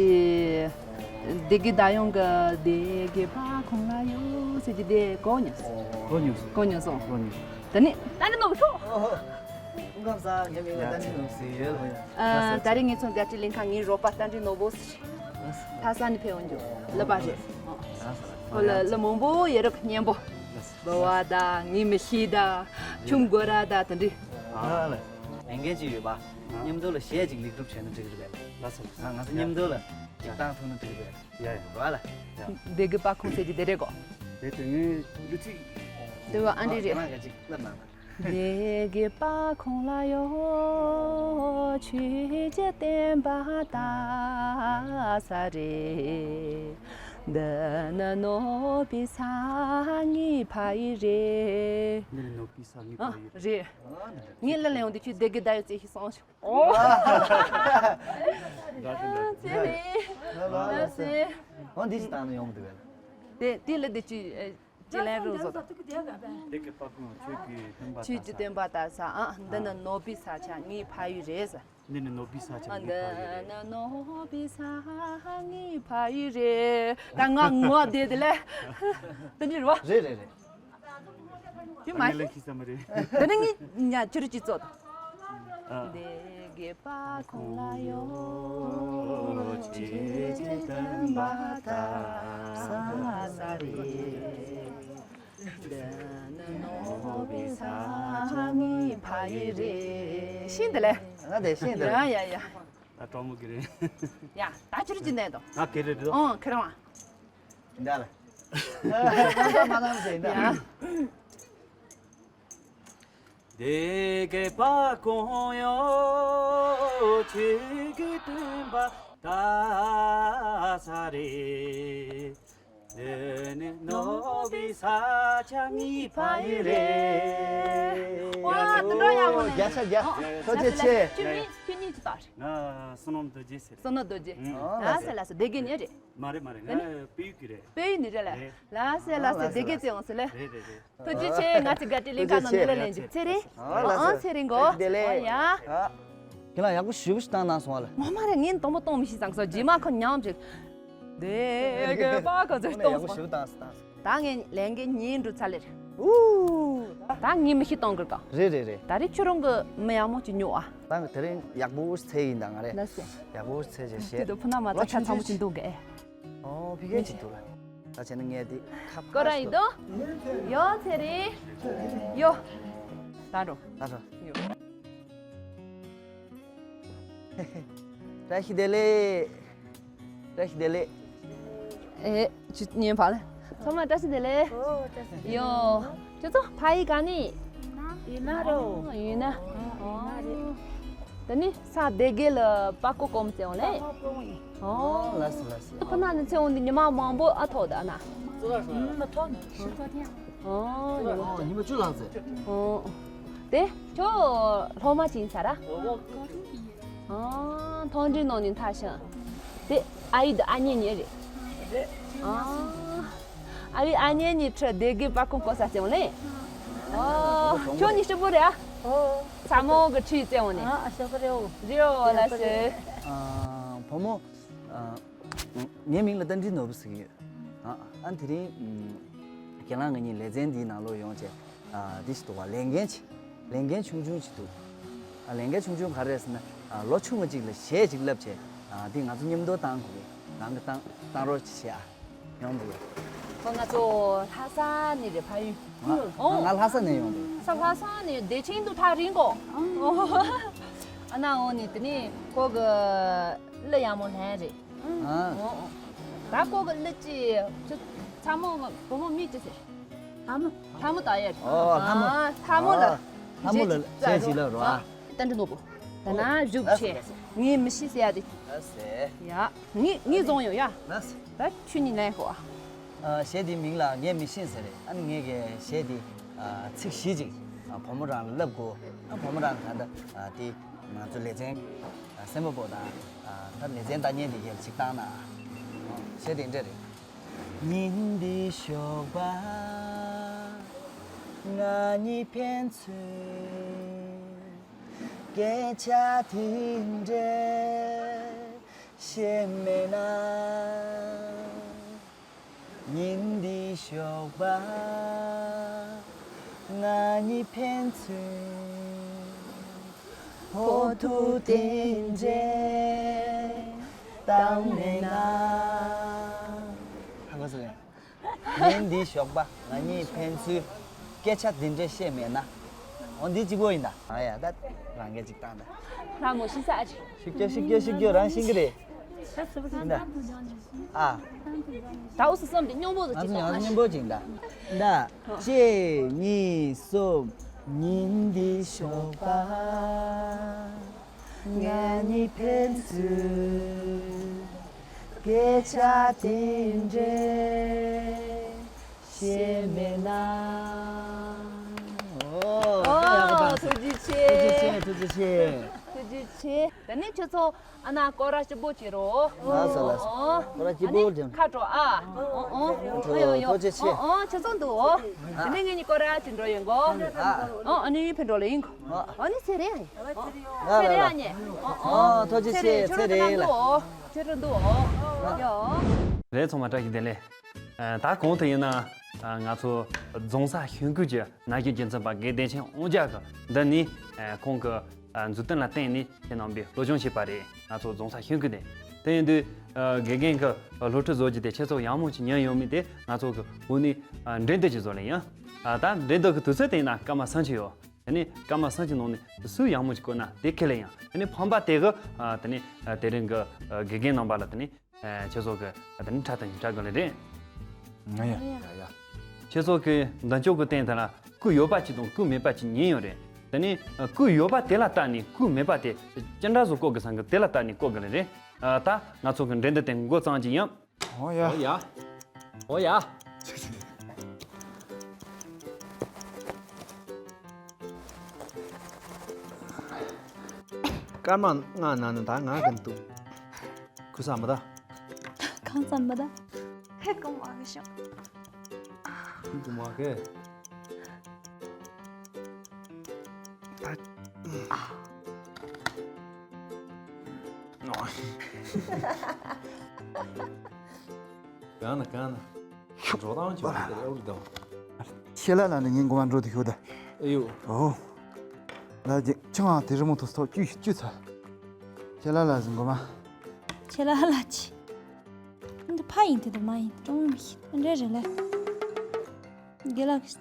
སྡེ་དགེ་བདག་ཡོང་གི་སྡེ་དགེ་པ་ཁོང་ལ་ཡོད་ཟེར་གྱི་དེ་གོ་མྱོང་སོང་། གོ་མྱོང་སོང་། གོ་མྱོང་སོང་། གོ་མྱོང་། དེ་ནི་ད་ནི་ནོར་བུ་ཤོག་སྐུ་ཁམས་བཟང་། ངའི་མིང་ལ་བསྟན་འཛིན་ནོར་བུ་ཟེར་ཡོད་ལ། ཨ། ད་རེས་ངེད་ཚོ་དགའ་སྤྲོའི་གླིང་ཁ་ངའི་རོགས་པ་བསྟན་འཛིན་ནོར་བུ་ཟེར། ལྷ་ས་ནས་ཕེབས་ཡོང་རྒྱུ་ལབ་པ་རེད། ཁོ་ལ་གླུ་མང་པོ་ཡོད་རེད། སྙན་པོ། བུ་བ་དང་ངའི་མི་ཤེས་དང་ཆུང་མགོ་ར་དང་དེ་འདྲའི། ལས་འགན་ཅིག་ཡོད་པ། མཉམ་དུ་ལ་གཞས་ཅིག་ལེགས་གྲུབ་བྱས་ན་འགྲིག་གི་རེད་པས། ལགས་སོ། ང་ཚོ་མཉམ་དུ་ལ་ཅིག་བཏང་ཐུབ་ན་འགྲིག་གི་རེད། ཡ་ཡ། རེད་པ་ལ། སྡེ་དགེ་པ་ཁོང་ཟེར་གྱི་དེ་རེད་གོ། དེ་དོན་ངའི་གླུ་ཚིག་དེ་བ་ཨ་འདྲི་རེད། ཁྱེད་རང་ག་ཅིག་ལབ་གནང་ན། སྡེ་དགེ་པ་ཁོང་ལ་ཡོད་ཆོས་ཀྱི་བསྟན་པ་དར་ས་རེད། འདི་ནི་ནོར་བུའི་ས་ངའི་ཕ་ཡུལ་རེད། འདི་ནི་ནོར་བུའི་ས་ངའི་ཨ་ཕ་ཡུལ་རེད། རེད། ངས་གླུ་ལེན་ཡོང་དུས་ཁྱོད་སྡེ་དགེ་བདག་ཡོད་ཚེ་ཤི་སོང་ཞིག་ཨོ། ཚེ་རིང་། ལགས་སེ། འོ་འདི་ཞིག་བཏང་ན་ཡོང་མི་འདུག་གས། དེ་དེ་ལ་དེ་ཅི་ཅི་ལན་རུ་བཟོ་དང་། སྡེ་དགེ་པ་ཁོང་ཆོས་ཀྱི་སྟོན་པ། ཆོས་ཀྱི་སྟོན་པ་དར་ས། ཨ། འདི་ནི་ནོར་བུའི་ས་ཆ་ངའི་ཕ་ཡུལ་རེད་ཟེར། འདི་ནི་ནོར་བུའི་ས་ཆ་ངའི་ཕ་ཡུལ་རེད། འདི་ནི་ནོར་བུའི་ས་ངའི་ཕ་ཡུལ་རེད། ད་ང་ངོ་བདེ་དེ་ལས། དེ་འདྲ་རེད་པ། རེད་རེད་རེད། དེ་མ་ངས་ལ་ཤི་ས་མ་རེད། དེ་ནི་ངས་ཉ་ཅི་རུ་ཅི་ཙོད། ཨ། སྡེ་དགེ་པ་ཁོང་ལ་ཡོད་ཆོས་ཀྱི་སྟོན་པ་དར་ས་རེད། འདི་ནི་ནོར་བུའི་ས་ངའི་ཕ་ཡུལ་རེད། ཤེས་འདི་ལས། ང་དེ་ཤེས་འདི་ལས། ཡ་ཡ་ཡ། ད་གྲོགས་མོ་གི་རེད། ཡ་ད་ཅི་རུ་ཅི་ནས་དོ། ང་གི་རེད་དོ། ཨོ་ཁྱེད་རང་། འདི་ལ། ང་ད་མ་ནམ་ཟེར་འདི། ཡ། སྡེ་དགེ་པ་ཁོང་ཡོད་ཆོས་ཀྱི་སྟོན་པ་དར་ས་རེད། འདི་ནི་ནོར་བུའི་ས་ཆ་ངའི་ཕ་ཡུལ་རེད། ཨོ་དེ་འདྲ་ཡག་པོ་ནས། བརྒྱ་ཆ་བརྒྱ། ཨོ་ཐུགས་རྗེ་ཆེ། ཁྱོད་གཉིས་ཁྱོད་གཉིས་ཅི་ལྟར། ང་བསོད་ནམས་རྡོ་རྗེ་ཟེར། བསོད་ནམས་རྡོ་རྗེ། ཨོ་ལགས་སེ་ལགས་སེ། སྡེ་དགེ་ནས་རེད། མ་རེད་མ་རེད། ང་དཔལ་ཡུལ་གྱི་རེད། དཔལ་ཡུལ་ནས་རེད་ལ། རེད། ལགས་སེ་ལགས་སེ། ཨོ་སྡེ་དགེ་བཙལ་འོང་ཟེར་ལེ། རེད་རེད་རེད། ཐུགས་རྗེ་ཆེ། ང་ཚོའི་དགའ་སྤྲོའི་གླིང་ཁ་ནང་ནུ་ལ་ལེན་རྒྱུ་ཚེ་རིང་། ཨོ་ལགས་སོ། ཨང་ཚེ་རིང་གོ། བདེ་ལེགས། ཨོ་ཡ། ཁྱེད་རང་ཡག་པོ་ཞེ་པོ་ཞིག་བཏང་གནང་སོང་བ་ལ། ངོ་མ་རེད། ངས་དང་པོ་གཏོང་མི་ཤེས་ཙང་སོ། རྗེས་མ་ཁོ་ཉམས་ཅིག་སྡེ་དགེ་པ་ཁོ་ཚོས་གཏོང་སོང་། ཡག་པོ་ཞེ་པོ་བཏང་སོང་བཏང་སོང་། ད་ངས་ལས་འགན་གཉིས་འགྲུབ་ཚར་ལེ་རེད། ཨུ། ད་ངས་མི་ཤི་གཏོང་དགོས་ག། རེད་རེད་རེད། ད་རེས་ཁྱོད་རང་གི་མི་ཡག་མོ་ཅིག་ཉོ་ཨ། ད་ངས་དེ་རིང་ཡག་པོ་ཞིག་འཚོལ་ཡིན་ད་ང་རེད། ལགས་སོ། ཡག་པོ་ཞིག་འཚོལ་བྱས་ཤེས། དེ་དུ་ཕུ་ན་མ་ལོ་ཚ་ཆ་ཆུང་ཚང་མོ་ཆུང་ཅིག་འདུག་གས། ཨོ་ཕི་གེ་ཅིག་འདུག་ལ། ད་བྱས་ན་ངས་དེ་ཁ་ཁ་ཀོ་ར་ཡི་དོ། ཡོ་ཚེ་རིང་། ཡོ། ད་འགྲོ། ད་འགྲོ། ཡོ། བཀྲ་ཤིས་བདེ་ལེགས། བཀྲ་ཤིས་བདེ་ལེགས། ཨེ། ཅི་ཉན་པ་ལ། ཚང་མ་བཀྲ་ཤིས་བདེ་ལེགས། ཨོ་བཀྲ་ཤིས་བདེ་ལེགས། ཡོ། ཁྱོད་ཚོ་ཕ་ཡུལ་ག་ནས། ཡུན་ནན་རོ། ཡུན་ནན། ཨོ་ཡུན་ནན་རེད། ད་ནི་ས་སྡེ་དགེ་ལ་པ་ཀོ་ཀོམ་ཙེ་འོང་ལེ། ཨོ་ལགས་སོ་ལགས་སོ། ཁོ་ན་ནི་ཚེ་འོང་འདི་ཉི་མ་མང་པོ་ཨ་ཐོག་ད་ན། མ་ཐོག་ནི། ཨོ་ཉི་མ་བཅུ་ལྷག་ཙམ། ཨོ། དེ་ཁྱོད་སློབ་མ་ཅིག་ཡིན་ས་ར། ཨ། མཐོང་གྲོལ་ནང་ནས་འཐག་ཤིང་། དེ་ཨ་ཡེ་དང་ཨ་མྱེས་གཉིས་རེད། རེད། ཨ། ཨ་ཡེ་ཨ་མྱེས་གཉིས་ཁྲི་སྡེ་དགེ་པར་ཁང་བརྐོ་ས་བརྩེ་བ་ལེན། ཨ། ཁྱོད་གཉིས་སྐྱིད་པོ་རེད་ཨ། ཨོ། ཚ་མོ་གི་ཁྲིའི་བརྩེ་བ་ནས། ཨ། ཨ་ཤོ་ཀ་རེད་འོ། རེད་འོ། ལགས་སོ། ཨ། བུ་མོ། ཨ། ངའི་མིང་ལ་རྟ་མགྲིན་ནོར་བུ་ཟེར་གྱི་ཡོད། ཨ། ཨ། དེ་རིང་ཨམ། རྒན་ལགས་ང་གཉིས་ལེ་ཚན་འདིའི་ནང་ལོགས་ཡོང་བྱས། ཨ། འདི་ཞིག་འདུག་བ། ལས་འགན་ཅིག་ལས་འགན་ཆུང་ཆུང་ཅིག་འདུག་ཨ། ལས་འགན་ཆུང་ཆུང་ག་རེ་རེད་ཟེར་ན། ཨ། ལོ་ཆུང་བ་ཅིག་ལ་གཞས་ཅིག་བསླབ་བྱས། ཨ། འདི་ང་ཚོ་མཉམ་དུ་བཏང་དགོས་ཀྱི། རང་གིས་བཏང་བཏང་རོགས་ཅིག་བྱས་ཨ། ཡོང་འདུག་ཨོ། ང་ཚོ་ལྷ་ས་ནས་རེད། ཕ་ཡུལ། ང་ཨོ། ང་ལྷ་ས་ནས་ཡོང་འདུག་ས། ལྷ་ས་ནས་བདེ་ཆེན་དུ་ཐག་རིང་གོ། ཨོ། ཨ་ན་འོ་ནི་དེ་ནས་ཁོ་གི་གླུ་ཡག་མོ་ལེན་རེད། ཨ། ཨོ། ད་ཁོ་གི་གླུ་ཅི་ཅི་ཚ་མོ་བུ་མོ་མིང་ཅི་ཟེར། ལྷ་མོ། ལྷ་མོ་ད་ཡར། ཨོ། ལྷ་མོ། ཨ། ལྷ་མོ་ལ། ཨ། ལྷ་མོ་ལ་གཞས་ཅིག་བསླབ་རོགས་ཨ། རྟ་མགྲིན་ནོར་བུ། ད་ན་བཞུགས་ཆེ། ངས་མི་ཤེས་ཟེར་ཡ་དེ། ལགས་སེ། ཡ། ངས་ངས་བཟུང་ཡོང་ཡ། ལགས་སེ། ད་ཁྱོད་གཉིས་ལེན་ཤོག་ཨ། ཨ། གཞས་འདིའི་མིང་ལ་ངས་མི་ཤེས་ཟེར་རེད། ཨ་ནི་ངས་ཀྱི་གཞས་འདི། ཨ། ཚིག་བཞི་ཅིག་ཨ། བུ་མོ་རང་ལ་བསླབ་དགོས། ཨ། བུ་མོ་རང་ག་ད། ཨ། དེ་ང་ཚོ་ལེ་ཚན། ཨ། སེམས་པ་པོ་དང་། ཨ། ད་ལེ་ཚན་ལྟ་མཁན་འདི་གས་ཅིག་བཏང་ན། ཨ། གཞས་དེ་འདྲ་རེད། ཉིན་འདི་ཞོགས་པ་ང་གཉིས་ཕན་ཚུན། སྐད་ཆ་དེ་འདྲ་བཤད་མེད་ན། ཉིན་འདི་ཞོགས་པ་ང་གཉིས་ཕན་ཚུན། ཕོག་ཐུག་དེ་འདྲ་བཏང་མེད་ན། ཧ་གོ་སོང་ངས། ཉིན་འདི་ཞོགས་པ་ང་གཉིས་ཕན་ཚུན། སྐད་ཆ་འདི་འདྲ་བཤད་མེད་ན། འོ་འདི་གཅིག་པོ་ཡིན་ད། ཨ་ཡ་ད་རང་སྐད་ཅིག་བཏང་ད། ལྷ་མོ་ཤི་ས་ཨ་ཅི། ཤིག་ཀྱོ་ཤིག་ཀྱོ་ཤིག་ཀྱོ་རང་ཤིང་གི་རེད། ཡིན་ད། ཨ། ད་འུ་སུ་གསུམ་དེ་སྙོམས་པོ་ཟིག་ང་ཅིག་ཚོ་ཡང་སྙོམས་པོ་ཅིག་ད། ད། གཅིག་གཉིས་གསུམ། ཉིན་འདི་ཞོགས་པ། ང་གཉིས་ཕན་ཚུན། སྐད་ཆ་དེ་འདྲ་བཤད་མེད་ན། ཨོ། ཨོ། ཐུགས་རྗེ་ཆེ། ཐུགས་རྗེ་ཆེ། ཐུགས་རྗེ་ཆེ། ཐུགས་རྗེ་ཆེ། ད་ནི་ཁྱོད་ཚོ་ཨ་ན་སྐོར་ར་སྐྱིད་པོ་བྱེད་རོགས། ལགས་སོ་ལགས་སོ། ཨོ། སྐོར་ར་སྐྱིད་པོ་ཨ་ནི་བྱེད། ཁ་དྲོ་ཨ། ཨོ་ཨོ། ཨོ་ཡོ་ཡོ། ཐུགས་རྗེ་ཆེ། ཨོ་ཨོ། ཁྱོད་ཚོ་འདུག་ཨོ། ད་ནི་ངེད་གཉིས་སྐོར་ར་ཅིག་འགྲོ་ཡོང་གོ། ཨ། ཨོ་ཨ་ནི་ཕན་འགྲོ་ལ་ཡིན་གོ། ཨ། ཨ་ནི་ཚེ་རིང་། ཨ། ཚེ་རིང་ཨ་ཉེ། ཨོ་ཨོ། ཨོ་ཐུགས་རྗེ་ཆེ། ཚེ་རིང་ཁྱོད་རང་འདུག་ཨོ། ཁྱོད་རང་འདུག་ཨོ། ཡོ། རེད། ཚང་མ་བཀྲ་ཤིས་བདེ་ལེགས། ཨ། ད་གོང་དུ་ཡིན་ན། ཨ། ང་ཚོ་རྫོང་གསར་ཤོད་ཁུལ་གྱི་ན་གཞོན་རྒྱུན་འཛིན་པ་དགེ་བདེ་ཆེན་དབང་རྒྱལ་གྱིས་འདི་ནས། ཨ། ཁོང་གི། ཨ། མཛུབ་སྟོན་ལ་བརྟེན་ནས་བྱས་གནང་པའི་སློབ་སྦྱོང་བྱས་པ་རེད། ང་ཚོ་རྫོང་གསར་ཤོད་ཁུལ་ནས། དེ་ཡིན་དུས། ཨ། དགེ་རྒན་གྱིས་སློབ་ཁྲིད་བཟོ་རྒྱུ་དེ་ཁྱེད་ཚོ་ཡག་མོ་ཅིག་ཉན་ཡོད་མེད་དེ་ང་ཚོ་གི་འོག་ནས། ཨ། འགྲན་བསྡུར་ཅིག་བཟོ་ལེ་ཡིན། ཨ། ད་འགྲན་བསྡུར་གྱི་དུས་ཚོད་དེ་ཡིན་ན་སྐར་མ་སུམ་ཅུ་ཡོད། དེ་ནས་སྐར་མ་སུམ་ཅུ་ནང་ནས་སུས་ཡག་མོ་ཅིག་བཀོལ་ན་དེ་ཁས་ལེན་ཡིན། དེ་ནས་ཕམ་པ་དེ་གིས། ཨ། དེ་ནས། ཨ། དེ་རིང་གི། ཨ། དགེ་རྒན་རྣམ་པ་ལ་དེ་ནས། ཨ། ཁྱེད་ཚོ་གིས་དེ་ནས་ཁྲལ་དང་ཁྲལ་དགོས་ལེ་རེད། ང་ཡ། ཡ་ཡ། ཁྱེད་ཚོ་གིས་མདུན་ཅོག་གི་སྟེང་དེ་ལ་སྐུ་ཡོད་པ་ཅིག་དང་སྐུ་མེད་པ་ཅིག་གཉིས་ཡོད་རེད། དེ་ནས། ཨ། སྐུ་ཡོད་པ་དེ་ལ་བལྟས་ནས་སྐུ་མེད་པ་དེ་ཅི་འདྲ་བཟོ་བཀོལ་དགོས་བསམ་གི་དེ་ལ་བལྟས་ནས་བཀོལ་དགོས་ལེ་རེད། ཨ། ད་ང་ཚོ་གི་འགྲན་བསྡུར་དེ་འགོ་བརྩམས་ཀྱི་ཡིན། ཨོ་ཡ། ཨོ་ཡ། ཨོ་ཡ། སྐར་མ་ལྔ་ནང་ནས་ད་ང་གི་འདུག་ཁུ་ས་མ་ད། གང་ཙམ་མ་ད། ཧེ་གོ་མ་གི་ཤོག་ཧེ་གོ་མ་གི། ད། གང་ན་གང་ན། འགྲོ་སྟངས་ཀྱི་བར་དེར་ཨའུ་ལི་དང་། ཤེ་ལ་ལ་ནི་ངའི་མགོ་མ་འགྲོ་དུ་ཤོད་ད། ཨེ་ཡོ། ཨོ། ལ་ཅིག་ཆང་ཨ་དེ་རི་མོ་ཐོ་སྟོ་ཅུ་ཅུ་ཚ། ཤེ་ལ་ལ་ཟིན་མགོ་མ། ཤེ་ལ་ལ་ཅི། འདི་ཕ་ཡིན་དེ་དུ་མ་ཡིན་ཀྲོང་མི་ཤེས་འདྲེ་རེ་ལེ། དགེ་ལགས།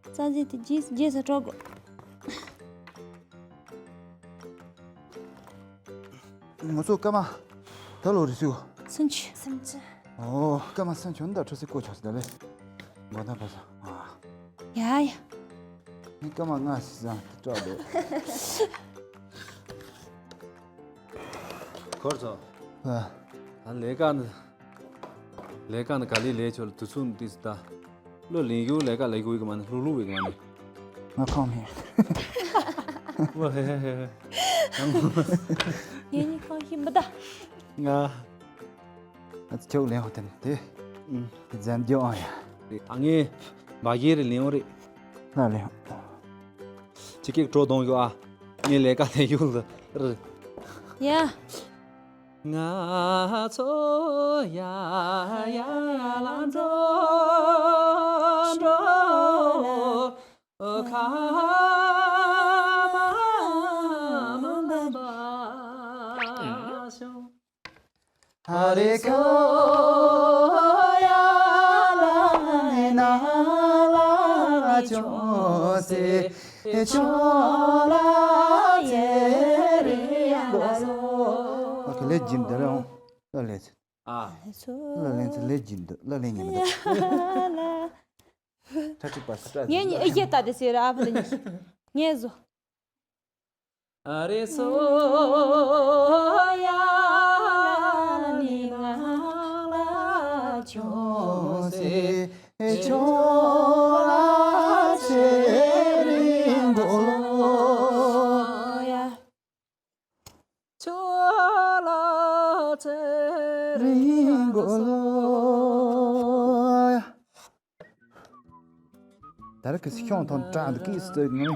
རྩ་འཛིན་དེ་རྗེས་རྗེས་སུ་འགྲོ་དགོས། ང་ཚོ་སྐར་མ་ད་ལོ་རེ་སུ། སུམ་ཅུ། སུམ་ཅུ། ཨོ། སྐར་མ་སུམ་ཅུ་འདི་འདྲ་ཁྲི་སི་བཀོད་ཆོག་ཟེར་ད་ལེ། མགོ་ན་པ་ས། ཨ། ཡ་ཡ། ངས་སྐར་མ་ལྔ་ཞིག་བཟང་དུ་སྐྲག་འདུག་འཁོར་ཚོ། ཨ། ད་ལས་ཀ་འདི། ལས་ཀ་ནི་ག་ལེ་ལས་ཆོག་ལ་དུས་ཚོད་ནི་ཏིས་ད། ལོ་ལིང་ཡུ་ལས་ཀ་ལས་ཀྱི་ཀི་མ་ནི་ལྷུག་ལྷུག་བའི་ཀི་མ་ནི། ང་ཁོང་མེད། ཝ་ཧེ་ཧེ་ཧེ། ངེད་གཉིས་གང་ཞིག་མི་གདའ། ང་། ང་ཚོ་ཁྱོད་ལེན་ཧོ་དེ་ནི་དེ། ཨུམ། དེ་ཛན་རྒྱུ་ཨང་ཡ། རེད། ད་ངས་མ་གིར་ལེན་ཧོ་རེད། ང་ལེན་ཧོ། ཅི་ཀེག་གྲོ་གདོང་ཡོད་ཨ། ངས་ལས་ཀ་ལས་ཡུལ་ལ་རེད། ཡ། ང་ཚོ་ཡ་ཡ་ལ་འགྲོ་འགྲོ། ཁ་མ་མ་བ་ཤོ། ཨ་རེ་ཁོ་ཡ་ལ་ནི་ན་ལ་ཅོ་སེ་ཅོ་ལ་ཅེ་རི་ཡ་ལ་ལོ། ཨོ་ཁེ་ལེ་ཇིན་དེ་རེ་ཨོང་ལ་ལེ་ཚེ། ཨ། ལ་ལེ་ཚེ་ལེ་ཇིན་དུ་ལ་ལེ་ཉན་དུ། ཁྲ་ཁྲི་པ་སི་ཏྲ་ངས་ཉི་ཨི་ཡེ་ཏ་དེ་ཟེར་ཨ་ཕ་དེ་ཉི་ངས་བཟོ། ཨ་རེ་སོ་ཡ་ནི་ང་ལ་ཅོ་སེ་ཅོ་ལ་ཅེ་རི་མགོ་ལོ་ཡ། ཅོ་ལ་ཅེ་རི་མགོ་ལོ་ཡ། ད་རེས་ཀྱི་ཤོང་ཐོན་དྲག་འདུག་གི་སི་ནི་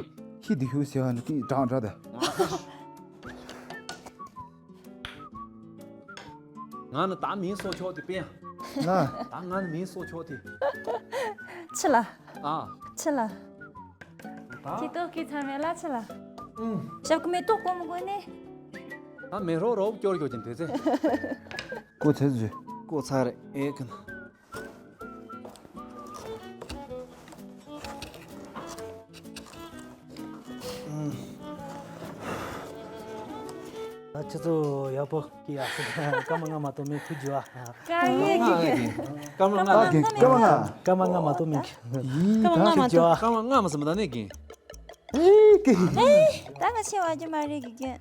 ཤི་དི་ཤུ་ཟེར་བ་འདུག་གི་དྲག་དྲག་དེ། ང་ནི་ད་མིང་སོགས་ཆོག་དེ་པེ་ཡང་། ང་། ད་ང་ནི་མིང་སོགས་ཆོག་དེ། ཆི་ལ། ཨ། ཆི་ལ། ད། ཁྱི་ཏོག་གི་ཚར་མེད་ལ་ཆི་ལ། ཨུམ། ཞབས་ཀྱི་མེ་ཏོག་གོ་མི་གོ་ནི། ད་མེ་རོ་རོ་སྐྱོར་སྐྱོར་གྱིན་དེ་ཚེ། ཀོ་ཚེ་ཟུ། ཀོ་ཚར་ཨེ་ཀི་ན། ཨ་ཁྱེད་ཚོ་ཡག་པོ་སྐྱེས་ཡ། སྐར་མ་ལྔ་མ་གཏོགས་མིང་ཐུག་རྒྱུ་ཨ། སྐར་མ་ལྔ་གི། སྐར་མ་ལྔ་གི། སྐར་མ་ལྔ། སྐར་མ་ལྔ་མ་གཏོགས་མིང་གི། ཡིན། སྐར་མ་ལྔ་མ་གཏོགས། སྐར་མ་ལྔ་མ་ཟིན་པ་ད་ནས་གི། ཨེ་ཀི། ཨེ། ད་ང་ཆེ་བ་རྒྱུ་མ་རེད་གི་རྒྱུ།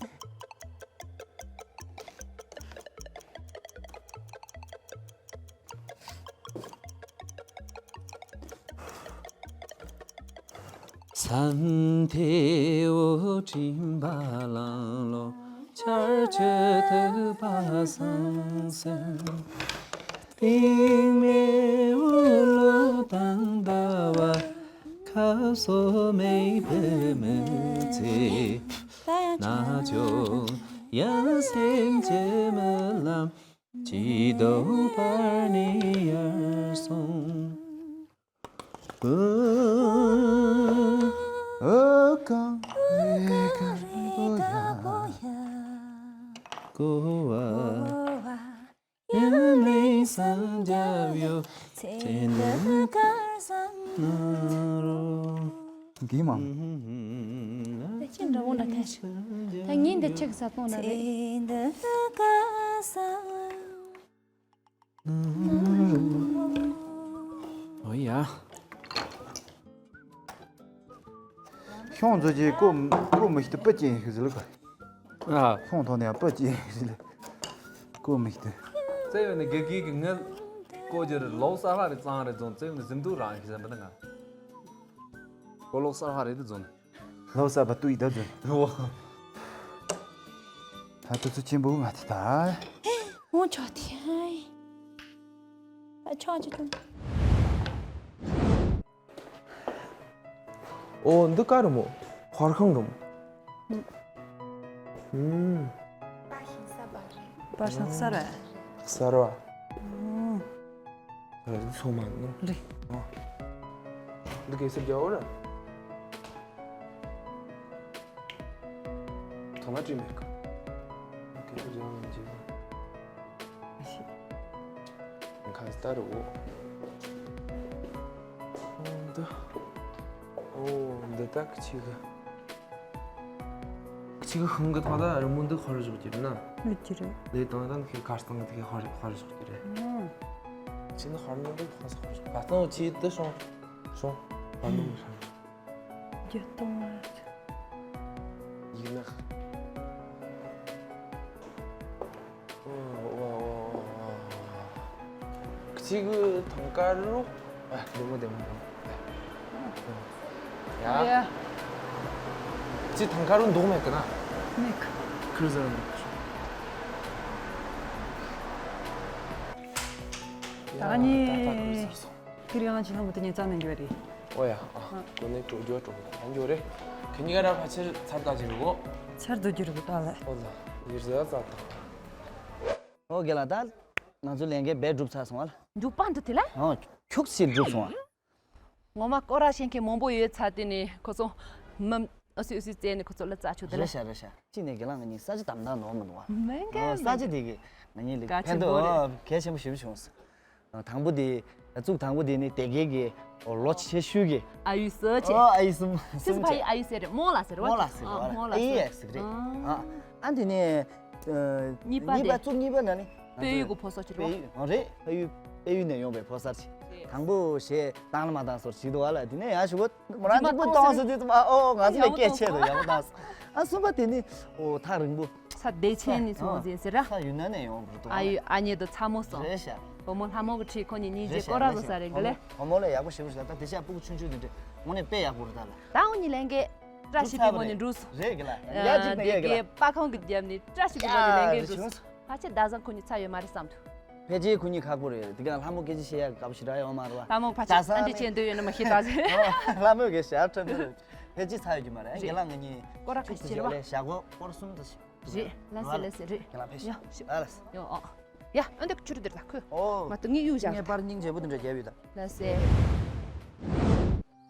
སམ་ཐེའུ་སྤྲིན་པ་ལང་ལོ། ཆར་ཆུ་ཐིགས་པ་སང་སང་། པིང་མེ་འུ་ལུ་དང་ཟླ་བ། ཁ་སོ་མེ་བེ་མེ་ཚེ། ན་ཅོ་ཡང་སེམས་ཅེ་མི་ལམ། ཅི་དོ་པར་ནི་ཡར་སོང་། ཨོ་ཀང་རེ་ཀ་རེ་གོ་ཡ། གོ་བ། ཡང་ལེ་སང་རྒྱབ་ཡོ། ཚེ་འདི་གར་སང་ན་རོ། གི་མ། ད་ཅི་འདྲ་བོ་འདྲ་ཐལ་ཞིག་ད་ངས་འདི་ཅིག་ཟ་གཏོང་ན་རེད། ཚེ་འདི་གར་སང་ན་རོ། ཨོ་ཡ། ཤོང་མཛོད་ཀྱི་ཀོ་ཀོ་མི་ཤི་ཏུ་པི་ཅན་ཤི་ཟི་ལ་ག། ཨ། ཤོང་ཐོག་ནས་པི་ཅན་ཤི་ཟི་ལ་ཀོ་མི་ཤི་ཏུ། བཙལ་བའི་ནི་དགེ་རྒན་གྱི་ངལ་ཀོ་ཇི་རི་ལོག་ས་ལྷ་རི་གཙང་རི་རྫོང་བཙལ་བའི་ནི་གཟིམ་འདུག་རང་ཤི་ཟན་པ་ནི་ང་། ཀོ་ལོག་ས་ལྷ་རི་དུ་རྫོང་། ལོ་གསར་པ་ཏུ་ཡི་ད་ཛོན། ཨོ། ད་ཏུ་ཚུ་ཆེན་པོ་ང་ཐི་ད། འོ་ཆོག་ཐི་ཧའི། ཨ་ཆོག་ཅི་ཏུ། ཨོ་འདི་ཀ་རུ་མོ། ཧོར་ཁང་རུ་མོ། ཨུམ། པར་ཤིང་གསར་བ་རེད། པར་ཤིང་གསར་བ། གསར་བ། ཨུམ། རེད་སོང་མ་ནི། རེད། ཨོ། འདི་གེ་སར་རྒྱ་འོ་ར། ཐོ་མ་ཀྲི་མེད་ག་གེ་སར་རྒྱ་འོ་མི་འཇིག་ཨ་ཤི། ཁ་སྟར་འོ། འདི། ཨོ་འདི་དག་ཆི་གི། ཁྱི་གི་ཤིང་གི་ཐང་ད་རི་མོ་འདི་ཧོར་བཞག་གི་རེད་ན། མི་གི་རེད། ལས་དང་ད་ཁྱི་གར་སྟངས་འདི་ཁྱི་ཧོར་ཧོར་བཞག་གི་རེད། ཨང་། ཁྱི་ནི་ཧོར་མོ་འདི་ཧོར་ཧོར་བཞག་ག་སྟངས་ཁྱི་འདི་ཤོང་ཤོང་ཧོར་མོ་ཧོར། རྒྱུ་གཏོང་བ། ཡིན་ན། གཅིག་ཐང་དཀར་རུ། ཨ། ལུག་མ་དེ་མ་དང་། ཡ། ཡ། གཅིག་ཐང་དཀར་རུ་འདུག་མེད་ཀི་ན། མེད། ཁུར་ཟེར་མེད། ད་ནི་ད་ད་ཁུར་ཟེར་སོང་། ཁྱེད་རང་ཅི་ལྷམ་མོ་དེ་ཉིན་རྩ་ནས་འགྱོ་རེད། ཨོ་ཡ། ཨ། ཨ། གོ་ནས་འགྲོ་རྒྱུ་འགྲོ་གི་ད་འགྱོ་རེད། ཁྱེད་གཉིས་ཀ་ར་ཕལ་ཆེར་ཚར་ད་ཅིག་རེད་གོ། ཚར་དུ་རྒྱུ་རེད་གོ་ད་ལ། ཨོ་ལ། ཡིར་ཟེར་ཙག་ད། ཨོ་རྒན་ལགས་ད། ང་ཚོ་ལས་འགན་རྦད་གྲུབ་ཚར་སོང་ཨ་ལ། འགྲུབ་པ་འདུག་དེ་ལ། ཨོ། ཁྱུག་ཙམ་གྲུབ་སོང་ཨ། ངོ་མ་སྐོར་ར་ཤེས་མཁན་མང་པོ་ཡོད་ཚ་དེ་ནས་ཁོ་ཚོ་མི་ཨ་སུ་ཨ་སུ་བཙལ་ནས་ཁོ་ཚོ་ལ་རྩ་ཆོད་དེ་ལ། རེད་ཤག་རེད་ཤག་གཅིག་ནས་རྒན་ལགས་ང་གཉིས་ས་ཆ་དམ་དམ་ནོར་མི་འདུག་བ། མེད་མཁན་ཨ། ས་ཆ་དེ་གི་ང་གཉིས་ལ་གལ་ཕན་ཆེན་ཐོགས་པོ་རེད། ཨ་གལ་ཆེན་པོ་ཞེ་པོ་བྱུང་སོང་། ཨ་དང་པོ་དེ་ཨ་གཙུག་དང་པོ་དེ་ནི་སྡེ་དགེ་གི་ཨོ་ལོ་ཆེ་ཤོས་ཀྱི་ཨ་ཡུ་སི་ཆེ། ཨོ་ཨ་ཡུ་སི་སུམ་ཆེ། ཕ་ཡི་ཨ་ཡུ་སི་རེད་མོ་ལ་ཟེར་བ། མོ་ལ་ཟེར་བ། ཨ་མོ་ལ་ཨེ་ཟེར། ཡ་ཟེར་རེད། ཨ་ཨ་དེ་ནས། གཉིས་པ་གཉིས་པ་དེ་གཙུག་གཉིས་པ་ན་ནི། སྤོས་ཡུལ་གྱི་ཕོ་གསར་ཅིག་རེད། སྤོས་ཡུལ་ཨོ་རེད། ཕ་ཡུལ་ཕ་ཡུལ་ནས་ཡོང་པའི་ཕོ་གསར་ཅིག་རེད། དང་པོ་ཞེས་བཏང་ལ་མ་བཏང་སོར་བྱིས་འདུག་བ་ལ་དེ་ནས་ཡང་ཞུ་བ་མོ་རང་གཅིག་པུ་གཏོང་སོ་དེ་ཙམ་ཨོ་ང་ཚོ་ལ་སྐད་ཆད་དུ་ཡག་པོ་བཏང་སོ། ཨ་གསུམ་པ་དེ་ནི་ཨོ་ཐག་རིང་པོ། ས་བདེ་ཆེན་ནས་སོང་ཟིན་ཟེར་ར། ས་ཡུན་ནན་ནས་ཡོང་བར་འདུག་བ་ཨ་ལ། ཡུལ་ཨ་མྱེས་དང་ཚ་མོ་སོང་། རེད་ཤག་བུ་མོ་ལྷ་མོ་གི་ཁྲིད་ཁོ་གཉིས་གཉིས་རྗེས་སྐོར་ར་བཟོ་ས་རེད་གི་ལེ། བུ་མོ་ལ་ཡག་པོ་ཞེ་པོ་ཞིག་ད་དེ་ཤ་སྤུ་གུ་ཆུང་ཆུང་དེ་འདྲ་དངོས་གནས་དཔེ་ཡག་པོ་རེད་ད་ལ། ད་འུ་གཉིས་ལས་འགན་བཀྲ་ཤིས་པའི་ངོས་ནས་འགྲུབ་སོང་། རེད་གི་ལ། ཡ་ཅིག་ད་ཡ་གི་ལ། པ་ཁང་གི་རྒྱབ་ནས་བཀྲ་ཤིས་པའི་ངོས་ནས་ལས་འགན་འགྲུབ་སོང་། ཕལ་ཆེར་ཟླ་བཟང་ཁོ་གཉིས་ཚར་ཡོད་མ་རེད་བསམ་འདུག་ཕལ་ཆེར་ཁོ་གཉིས་ཁག་པོ་རེད། དེ་ག་ལྷ་མོ་སྐད་ཆ་བཤད་ཡག་དགའ་པོ་ཞེ་དྲག་ཡོད་མ་རེད་བ། ལྷ་མོ་ཕལ་ཆེར་ཨ་འདྲི་བྱེད་འདོད་ཡོད་ན་མ་ཤེས་ད་ཟེར། ལྷ་མོ་གི་ཞབས་ཁྲ་འདི་རེད། ཕལ་ཆེར་ཚར་ཡོད་ཀྱི་མ་རེད། རྒན་ལགས་ང་གཉིས་སྐོར་ར་ཁ་ཤས་ཞེ་པ། ཞག་གོ་སྐོར་གསུམ་དུ་ཞིག་རེད། ལ་སེ་ལ་སེ་རེད། ཁྱེད་རང་ཕེབས་ཤིག་ཡ་ཨ་ལ་སེ། ཡོ་ཨོ། ཡ་ཨ་འདི་ཆུ་རུ་འདིར་ད་ཁོས། ཨོ། མ་ཏུ་ངས་གཡུག་བཞག་ངས་པར་སྙིང་རྗེ་པོ་འདི་འདྲ་རྒྱབ་ཡོད་ད། ལ་སེ།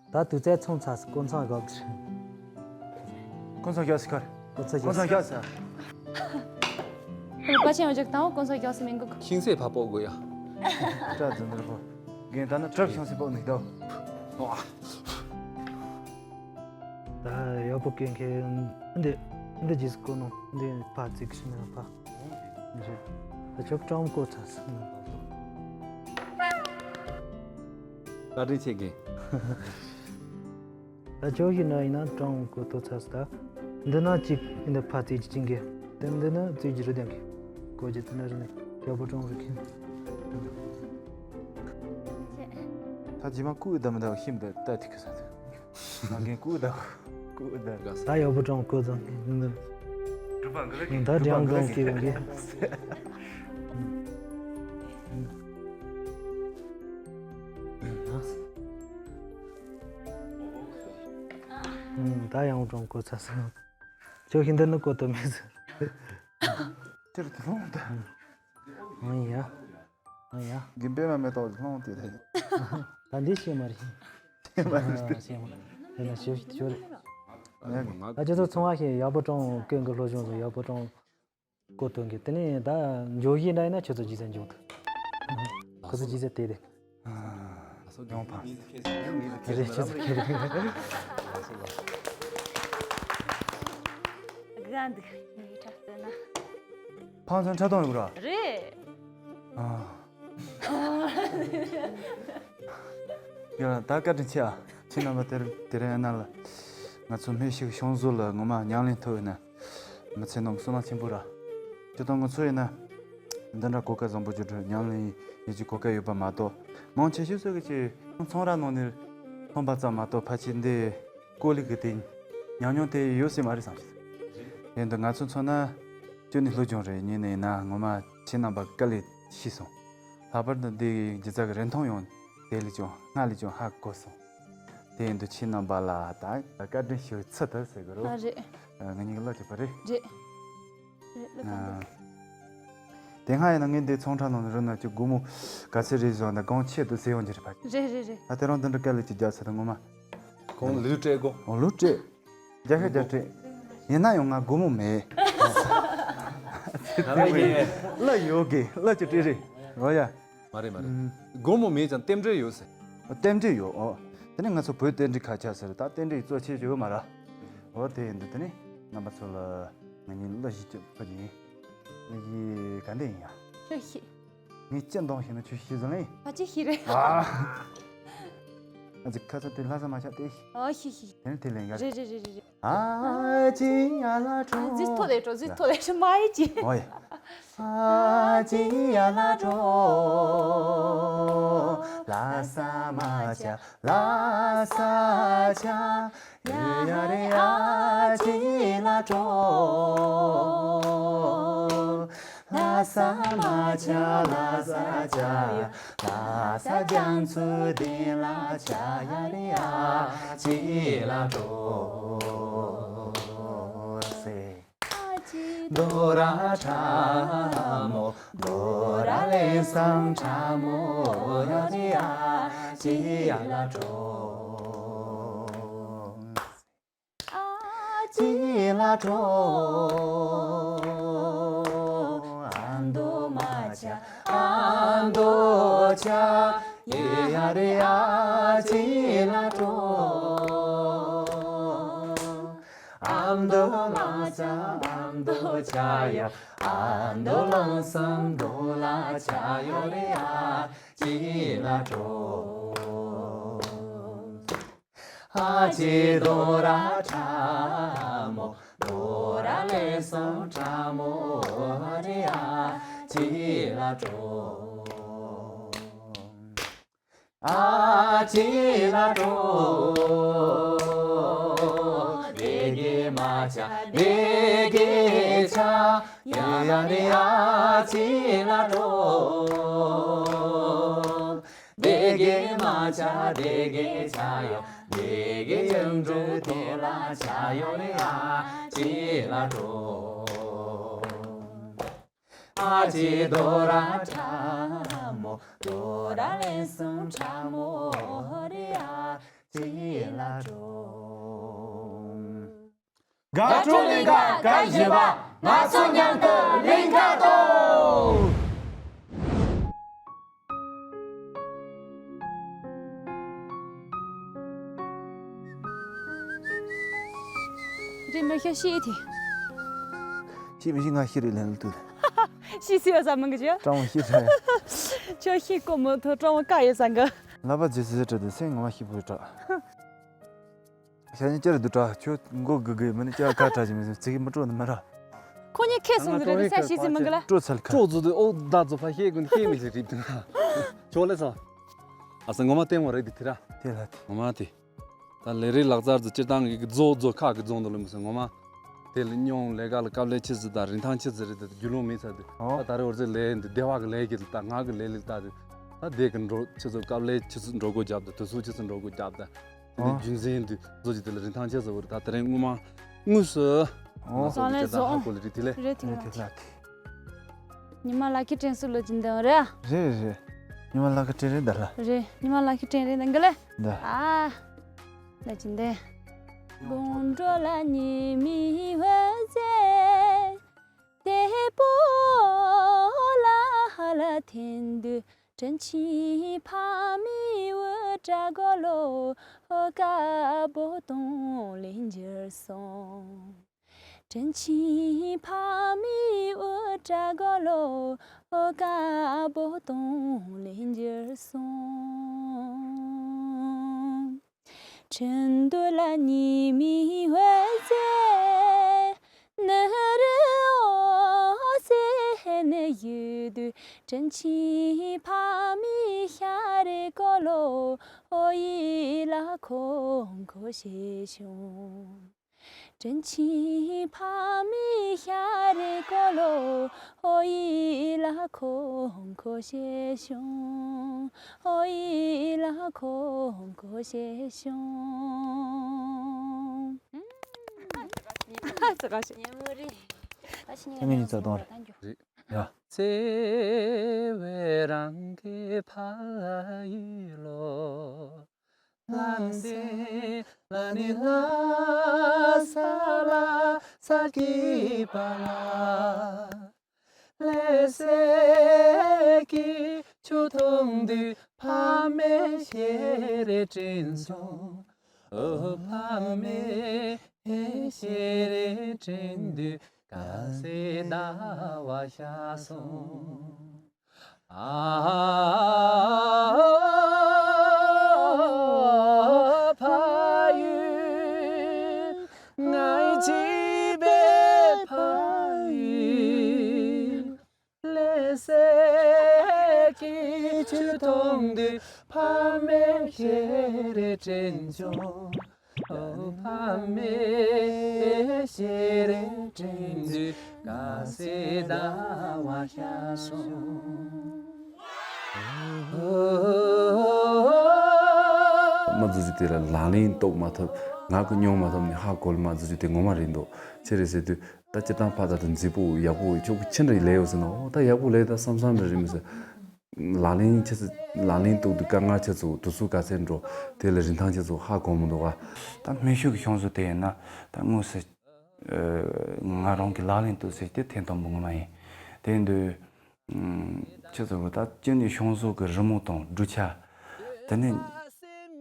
ད་དུས་ཚོད་ཚང་ཚར་སོང་། སྐུ་ཚང་གག་ཟེར། སྐུ་ཚང་གག་ཟེར་ཁར། སྐུ་ཚང་གག་ཟེར། ཁོ་ལ་པ་ཆེན་འོ་ཅག་དང་སྐུ་ཚང་གག་ཟེར་མིང་གུ། ཤིང་ཚད་ཕ་ཕོག་དགོས་ཡ། སྐྲ་འཛིན་འདིར་ཕོག་རྒན་ད་ནི་གྲབས་ཤིང་ཚད་ཕོག་ནི་ད། ད་ཡག་པོ་སྐད་མཁན་འདི་འདི་རྗེས་སུ་བཀོད་ནོ་འདི་ཕ་ཙིག་ཤི་ན་ཕ། རེད། ད་ཆོག་ཀྲོང་བཀོད་ཚར་སོང་། བཀའ་དྲིན་ཆེ་གི། ད་ཆོག་ཤི་ན་ཡིན་ན་ཀྲོང་བཀོད་ཐོ་ཚར་སོང་ད། འདི་ན་གཅིག་འདི་ཕ་ཙིག་ཅིག་གི། དེ་འདི་ན་ཙིག་ཅིག་རུ་ལྡན་གི། བཀོད་རྒྱུ་དེ་ན་རུ་ནི་རྒྱལ་པོ་ཀྲོང་རུ་ཁྱིམ། ད་རྗེས་མ་ཀུ་ཨུ་ད་མི་ད་ཤིམ་ད་ད་ཐིག་གི་ས་ད། ང་རྒན་ཀུ་ཨུ་ད་ཀུ་ཨུ་ད། ད་ཡག་པོ་ཀྲོང་བཀོད་ཙང་འདི་འདི། གྲུབ་པ་འགུལ་གི། ད་གྲུབ་པ་འགྲེང་འགུལ་སྒང་གི་གི་འགྲེང་གི། ད་ཡང་ཀྲོང་བཀོད་ཚར་སོང་། ཁྱོད་ཤིན་ཏུ་ནི་བཀོད་དོ་མེད་ཟེར། ཅིར་དུ་ལོང་ད། ཨང་ཡ། ཨང་ཡ། རྒན་པད་མ་མེ་ཏོག་ལོང་དེ་རེད། ད་འདི་ཤེས་མ་རེད། ཤེས་མ་རེད། ཤེས་མ་རེད། ད་ན་ཤེས་ཤེས་རེད། ད་ཁྱོད་ཚོ་ཚོང་བ་ཤེས་ཡག་པོ་ཀྲོང་ཀུན་གི་སློབ་སྦྱོང་དུ་ཡག་པོ་ཀྲོང་གོ་དོན་གི་དེ་ནས་ད་འཇོ་ཡི་འདྲ་ཡིན་ན་ཁྱོད་ཚོ་རྗེས་ཚན་འཇོག་ཐུབ། ཁོ་ཚོ་རྗེས་ཚན་དེ་རེད། ཡོང་ཕ། རེད་ཁྱོད་ཚོ་ཁྱེད་རེད། ག་འདུག་ངའི་ཁྲ་ཟེར་ན། ཕང་ཚོན་ཁྲ་གཏོང་ཡོད་ར། རེད། ཨ། ཡ་ད་བཀའ་དྲིན་ཆེ་ཨ། ཁྱེད་རྣམ་པ་དེར་དེ་རིང་ཨ་ན་ལ། ང་ཚོ་སྨན་ཤུགས་ཤོང་བཟོ་ལ་ངོ་མ་ཉམས་ལེན་ཐུབ་ཡོད་ན། མི་ཚེ་ནང་བསོད་ནམས་ཆེན་པོ་ར། སྤྱིར་བཏང་ང་ཚོ་ཡིན་ན། འདི་འདྲ་གོ་སྐབས་བཟང་པོ་ཅིག་འགྲོ་ཉམས་ལེན་ཡེད་རྒྱུ་གོ་སྐབས་ཡོད་པ་མ་གཏོགས། མང་ཆེ་ཤོས་ཚོ་གི་ཅིག་ཚོང་ར་ནང་ནས་ཐོན་པ་ཙམ་མ་གཏོགས་ཕལ་ཆེར་འདི་ཀོ་ལི་གི་དེ་ཉམས་མྱོང་དེ་ཡོད་སྲིད་མ་རེད་བསམ་གྱི་འདུག་ཡིན་དུས་ང་ཚོ་མཚོན་ན་ཅོ་ནི་སློབ་སྦྱོང་རེད་ཉིན་ནས་ཡིན་ན་ངོ་མ་ཁྱེད་རྣམ་པ་དཀའ་ལས་ཤི་སོང་། ལྷག་པར་དུ་འདི་གི་སྒྱུ་རྩལ་གི་རིན་ཐང་ཡང་དེ་ལས་ཀྱང་སྔར་ལས་ཀྱང་ཧ་གོ་སོང་། དེ་ཡིན་དུས་ཁྱེད་རྣམ་པ་ལ་ད་བཀའ་དྲིན་ཞུ་ཚུལ་དུ་ཟེར་གི་རོ། ཨ་རེད། ང་གཉིས་ཀྱི་བློ་གཅིག་པ་རེད། རེད། རེད་ལབ་པ་འདུག་དེ་སྔ་ཡིན་ན་ངས་འདི་ཚོང་ཁྲ་ནང་ནས་རུ་ན་ཅིག་སྒོར་མོ་ག་ཚད་རེད་བཟོ་འདི་གང་ཆེད་དུ་ཟེར་ཡོང་གི་རེད་པ། རེད་རེད་རེད། ད་དེ་རིང་འདི་འདྲ་དཀའ་ལས་ཅིག་རྒྱག་ཚར་ད་ངོ་མ། གང་ལུས་སྤྲད་གོ། འོ་ལུས་སྤྲད། རྒྱ་ཤ་རྒྱ་སྤྲད། ཡིན་ན་ཡང་ང་སྒོར་མོ་མེད། ང་ལ་ཡིན། གླུ་ཡོད་གི་གླུ་ཅིག་སྤྲད་རེད། འོ་ཡ། མ་རེད་མ་རེད། སྒོར་མོ་མེད་ཀྱང་རྟེན་འབྲེལ་ཡོད་ཟེར། རྟེན་འབྲེལ་ཡོད་ཨོ། དེ་ནས་ང་ཚོ་བོད་རྟེན་འབྲེལ་ཁ་ཆག་ཟེར་ད་རྟེན་འབྲེལ་གཙོ་ཆེ་ཡོད་མ་ར། འོ་དེ་ཡིན་དུས་དེ་ནས་རྣམ་པ་ཚོ་ལ་ང་གཉིས་གླུ་ཞིག་སྤྲད་ཕ་གི་ཡིན། གླུ་ཞིག་ག་འདྲ་ཡིན་ཡ། ཁྱོད་ཤེས། ངས་སྤྱི་འདོང་ཞིག་ན་ཁྱོད་ཤེས་ཟིན་ལེ། ཕ་ཅི་ཤེས་རེད། ཨ་ཙི་ཁ་ཚ་དེ་ལྷ་ས་མ་ཆགས་ཏེ་ཤེས། ཨ་ཤེས་ཤེས། དེ་ནས་དེ་ལེན་ག་རེད། རེད་རེད་རེད་རེད། ཨ་ཅི་ཡ་ལ་གྲོ། ཛི་ཐོ་ལེ་གྲོ་ཛི་ཐོ་ལེ་ཧྲི་མ་ཡི་ཅི། ཨོ་ཡ། ཨ་ཅི་ཡ་ལ་གྲོ། ལྷ་ས་མ་ཆགས་ལྷ་ས་ཆགས། ཡ་ཡ་རེ་ཨ་ཅི་ལ། ལ་འགྲོ། ལྷ་ས་རྨ་བྱ་ལྷ་ས་བྱ་ཡ། ལྷ་ས་རྒྱ་མཚོའི་གཏིང་ལ་བྱ་ཡ་རེ་ཡ་ཅི་ལ་འགྲོ། ཟེར། དོ་ར་ཁྲ་མོ་དོ་ར་ལེ་སང་ཁྲ་མོ་ཡ་རེ་ཡ་ཅི་ཡ་ལ་འགྲོ། ཨ་ཅི་ལ་འགྲོ། ཨ་མདོ་མ་ཆ་ཨ་མདོ་ཆ་ཡེ་ཡ་རེ་ཨ་ཅི་ལ་འགྲོ། ཨ་མདོ་མ་ཆ་ཨ་མདོ་ཆ་ཡ། ཨ་མདོ་ལང་སམ་མདོ་ལ་ཆ་ཡོ་རེ་ཨ་ཅི་ལ་འགྲོ། ཨ་ཅི་དོ་ར་ཁྲ་མོ་དོ་ར་ལེ་སོང་ཁྲ་མོ་རེ་ཨ་ཅི་ལ་འགྲོ། ཨ་ཅི་ལ་འགྲོ། དེ་གེ་མ་ཆ་དེ་གེ་ཆ་ཡ་ཡ་རེ་ཨ་ཅི་ལ་འགྲོ། དེ་གེ་མ་ཆ་དེ་གེ་ཆ་ཡོ། དེ་གེ་ཡང་འགྲོ་དེ་ལ་ཆ་ཡོ་རེ་ཨ་ཅི་ལ་འགྲོ། ཨ་ཅི་དོ་ར་ཁྲ་མོ་དོ་ར་ལེ་སུང་ཁྲ་མོ་རེ་ཨ་ཅི་ལ་འགྲོ། དགའ་སྤྲོ་གླིང་ག་སྐབས་བཞི་པ། ང་ཚོ་མཉམ་དུ་གླིང་ག་ཏོ། རེད་མ་ཤ་ཤི་དེ། ཤི་མི་ཤི་ང་ཤི་རེད་ལན་ལ་ཏུ། ཤི་སི་ཡོད་ས་མང་གི་ཅི། ཀྲང་བ་ཤི་རེད། ཁྱོད་ཤི་ཀོ་མོ་ཐོ་ཀྲང་བ་ཀ་ཡོད་ས་གི། ལ་པ་ཇེ་སི་ཟེར་དེ་སེང་ང་ཤི་བུ་དྲག་ཤ་ཉེ་ཅར་དུ་དྲག་ཁྱོད་མགོ་གི་གི་མི་ནི་ཅར་ཁ་དྲག་ཅི་མི་ཚིག་མི་སྤྲོ་ནི་མ་ར། ཁོ་ཉེ་ཁེ་སོང་གི་རེད་ས་ཤི་སི་མང་གི་ལ། སྤྲོ་ཚལ་ཁ། སྤྲོ་ཛུ་དུ་ཨོ་ད་ཛུ་ཕ་ཤེ་གུན་ཤེ་མི་ཚེ་རིབ་དུ་ན། ཁྱོད་ལས་སོ། ཨ་ས་ངོ་མ་ལྟད་མོ་རེད་དེ་དེ་ར། དེ་ལ་དེ། ངོ་མ་དེ། ད་ལས་རིགས་ལག་རྩལ་ཚོ་སྤྱིར་བཏང་གི་རྫོགས་རྫོགས་ཁག་གི་རྫོང་དུ་ལོ་མི་སོང་ངོ་མ། དེ་ལ་སྙོང་ལས་ཀ་ལ་སྐབས་ལས་ཆི་ཟིག་དང་རིན་ཐང་ཆི་ཟིག་རེད་དེ་རྒྱུ་ལོང་མེད་ཚར་དུས། ཨོ། ད་ད་རེ་འོར་ཚེ་ལས་འདི་སྡེ་བ་གི་ལས་ཀྱི་ལ་ད་ང་གི་ལས་ལ་ད་དུས། ད་སྡེ་གི་འགྲོ་ཆི་ཟིག་སྐབས་ལས་ཆི་ཟིག་འགྲོ་དགོས་རྒྱབ་དུ་དུས་སུ་ཆི་ཟིག་འགྲོ་དགོས་རྒྱབ་ད། དེ་ནས་ཨོ། རྒྱུན་འཛིན་དུས་བཟོ་ཅི་དེ་ལ་རིན་ཐང་ཆི་ཟིག་བོར་ད་དེ་རིང་སྔོན་མ་དངོས་སུ། ཨོ། ང་ཚོ་ལ་ལས་ཁྱེད་ད་ཧ་གོ་ལ་རི་དེ་ལས། རེད་དེ་རེད་ལ། དེ་ལ་དེ། ཉི་མ་ལ་ཁི་ཀྲེན་སུ་ལོ་ཅིན་དང་རེད། རེད་རེད། ཉི་མ་ལ་ཁི་ཀྲེན་རེད་ད་ལ། རེད་ཉི་མ་ལ་ཁི་ཀྲེན་རེད་ད་གི་ལེ། ད། ཨ། ལ་ཅིན་དེ། དགོང་དྲོ་ལ་ཉི་མའི་འོད་ཟེར། དེ་པོ་ལ་ཧ་ལ་འཐེན་དུས། དྲིན་ཆེན་ཕ་མའི་འུར་སྒྲ་གོ་ལོ། ཨོ་དཀར་པོ་དོང་ལེན་འགྱུར་སོང་། དྲིན་ཆེན་ཕ་མའི་འུར་སྒྲ་གོ་ལོ། ཨོ་དཀར་པོ་དོང་ལེན་འགྱུར་སོང་། ཁྲིན་ཏུ་ལ་ཉི་མའི་འོད་ཟེར། ནུ་རི་འོད་ཟེར་ནི་ཡོད་དུས། དྲིན་ཆེན་ཕ་མའི་ཤ་རེ་གོ་ལོ། ཨོ་ཡི་ལ་ཁོ་ཁོ་ཞེས་བྱུང་། དྲིན་ཆེན་ཕ་མའི་ཤ་རེ་གོ་ལོ། ཨོ་ཡི་ལ་ཁོ་ཁོ་ཞེས་བྱུང་། ཨོ་ཡི་ལ་ཁོ་ཁོ་ཞེས་བྱུང་། ཚེ་བའི་རང་གི་ཕ་ཡུལ་ལོ། ལ་འདི་ལ་ནི་ལ་ས་ལ་ས་ཀི་པ་ལ། ལེ་སེ་ཀི་ཆུ་འཐུང་དུས་ཕ་མའི་ཤེས་རེ་དྲན་སོང་། ཨོ་ཕ་མའི་ཤེས་རེ་དྲན་དུས་དཀར་གསལ་ཟླ་བ་ཤར་སོང་། ཨ་ཕ་ཡུལ་ང་ཡི་བྱིས་པའི་ཕ་ཡུལ། ལེ་སེ་ཀི་ཆུ་འཐུང་དུས་ཕ་མའི་ཤེས་རེ་དྲན་བྱུང་། ཨོ་ཕ་མའི་ཤེས་རེ་ དགའ་སེ་ཟླ་བ་ཤར་སོང་། མ་འཛུལ་ཅིག་དེ་ལ་ལག་ལེན་གཏོགས་མ་ཐུབ། ངག་གི་མྱོང་མ་ཐུབ་ནས་ཧ་གོ་ལ་མ་འཛུལ་ཅིག་དེ་ངོ་མ་རེད་འདུག་ཅི་རེད་ཟེར་དུས་ད་སྤྱིར་བཏང་ཕ་ད་དུ་མཛེས་པོ་ཡག་པོ་ཆོག་གི་ཆི་འདྲ་ལས་ཡོད་ཟེར་ན། འོ་ད་ཡག་པོ་ལས་ད་བསམ་བསམ་འདྲ་རེད་མི་ཟེར། ལག་ལེན་ཆེ་ཚོ་ལག་ལེན་གཏོགས་དུས་དཀའ་ངལ་ཆེ་ཚོ་དུས་ཚོད་ག་ཚད་འགྲོ་དེ་ལ་རིན་ཐང་ཆེ་ཚོ་ཧ་གོ་མི་འདུག་ག་ད་སྨན་ཤུགས་ཀྱི་ཤོང་ཚོ་དེ་ཡིན་ན་ད་དངོས་སུ་ང་རང་གི་ལག་ལེན་དུ་ཟེར་དེ་ཐེངས་དང་པོ་ངོ་མ་ཡིན། དེ་ཡིན་དུས་ཨུམ། ཁྱེད་ཚོ་གི་ད་སྐྱེ་ནས་ཤོང་ཟོག་གི་རི་མོ་དང་སྒྲུབ་ཆ། དེ་ནས་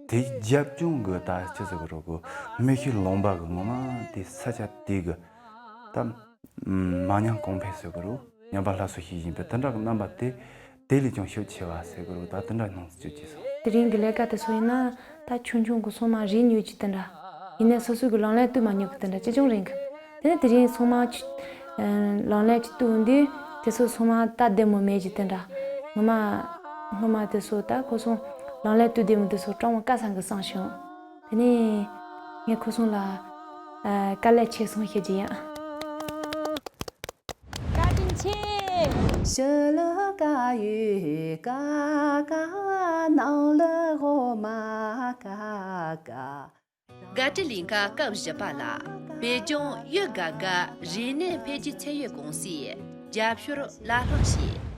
དེ་རྒྱབ་ལྗོངས་གི་ད་ཁྱེད་ཚོ་གི་རོ་གི་སྨན་ཤུགས་ལུང་པ་གི་ངོ་མ་དེ་ས་ཆ་དེ་གི་ད་མ་ཉམས་གོང་འཕེལ་ཟེར་གི་རོ། ཉམས་པ་སླར་གསོ་ཞིག་ཡིན་པས་དེ་འདྲ་གི་རྣམ་པ་དེ་དེ་ལས་ཀྱང་ཤུགས་ཆེ་བ་ཟེར་གི་རོ། ད་དེ་འདྲ་སྣང་ཚུལ་ཅིག་སོང་། དེ་རིང་གི་ལས་ཀ་དེ་ཚོ་ཡིན་ན་ད་ཆུང་ཆུང་གི་སོ་མ་རེ་ཉོས་ཀྱི་དེ་འདྲ། ཡིན་ནའི་སོ་སོ་གི་ལག་ལེན་བསྟོད་མ་ཉོས་གི་དེ་འདྲ་ཅི་ཅུང་རིང་གི། དེ་ནས་དེ་རིང་སོ་མ་ཆུ་ལག་ལེན་ཅིག་བསྟོད་འདི་དེ་ཚོ་སོ་མ་ད་བདེ་མོ་མེད་ཀྱི་དེ་འདྲ། ངོ་མ་ངོ་མ་དེ་ཚོ་ད་ཁོ་སོང་ལག་ལེན་བསྟོད་བདེ་མོ་དེ་ཚོ་སྤྲང་མོ་ཀ་སང་གི་སང་བྱུང་། དེ་ནས་ངས་ཁོ་སོང་ལ་དཀའ་ལས་ཆེ་སོང་ཞེས་ཀྱི་ཡིན། བཀའ་དྲིན་ཆེ། ཤ་ལ་ཀ་ཡོད་ཀ་ཀ་ནང་ལ་འོ་མ་ཀ་ཀ་དགའ་སྤྲོའི་གླིང་ག་སྐབས་བཞི་པ་ལ། བོད་ལྗོངས་ཡུལ་དགའ་དགའ་རིག་གནས་འཕེལ་རྒྱས་ཚད་ཡོད་ཀུང་སིའི་རྒྱབ་སྐྱོར་ལ་ལྷག་བྱས།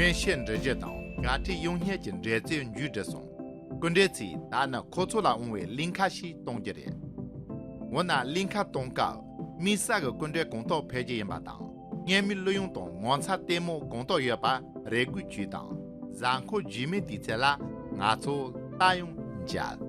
སྨན་དཔྱད་འབྲི་རྒྱུ་དང་དགའ་སྤྲོའི་ཡོང་བསྙལ་གྱི་འགྲན་རྩོད་མཇུག་བསྒྲིལ་སོང་། སྐུ་མགྲོན་ཚོས་ད་ནི་ཁོ་ཚོ་ལ་འོང་བའི་གླིང་ཁ་ཞིག་གཏོང་རྒྱུ་རེད། འོ་ན་གླིང་ཁ་གཏོང་སྐབས་དམིགས་བསལ་གྱི་སྐུ་མགྲོན་གང་དག་ཕེབས་རྒྱུ་ཡིན་པ་དང་། སྔས་མའི་གླུ་དབྱངས་དང་ངོ་མཚར་ལྟད་མོ་གང་དག་ཡོད་པ་རེ་སྐུལ་བྱོས་དང་། གཟའ་འཁོར་རྗེས་མའི་དུས་ཚོད་ལ་ང་ཚོ་ད་ཡང་མཇལ།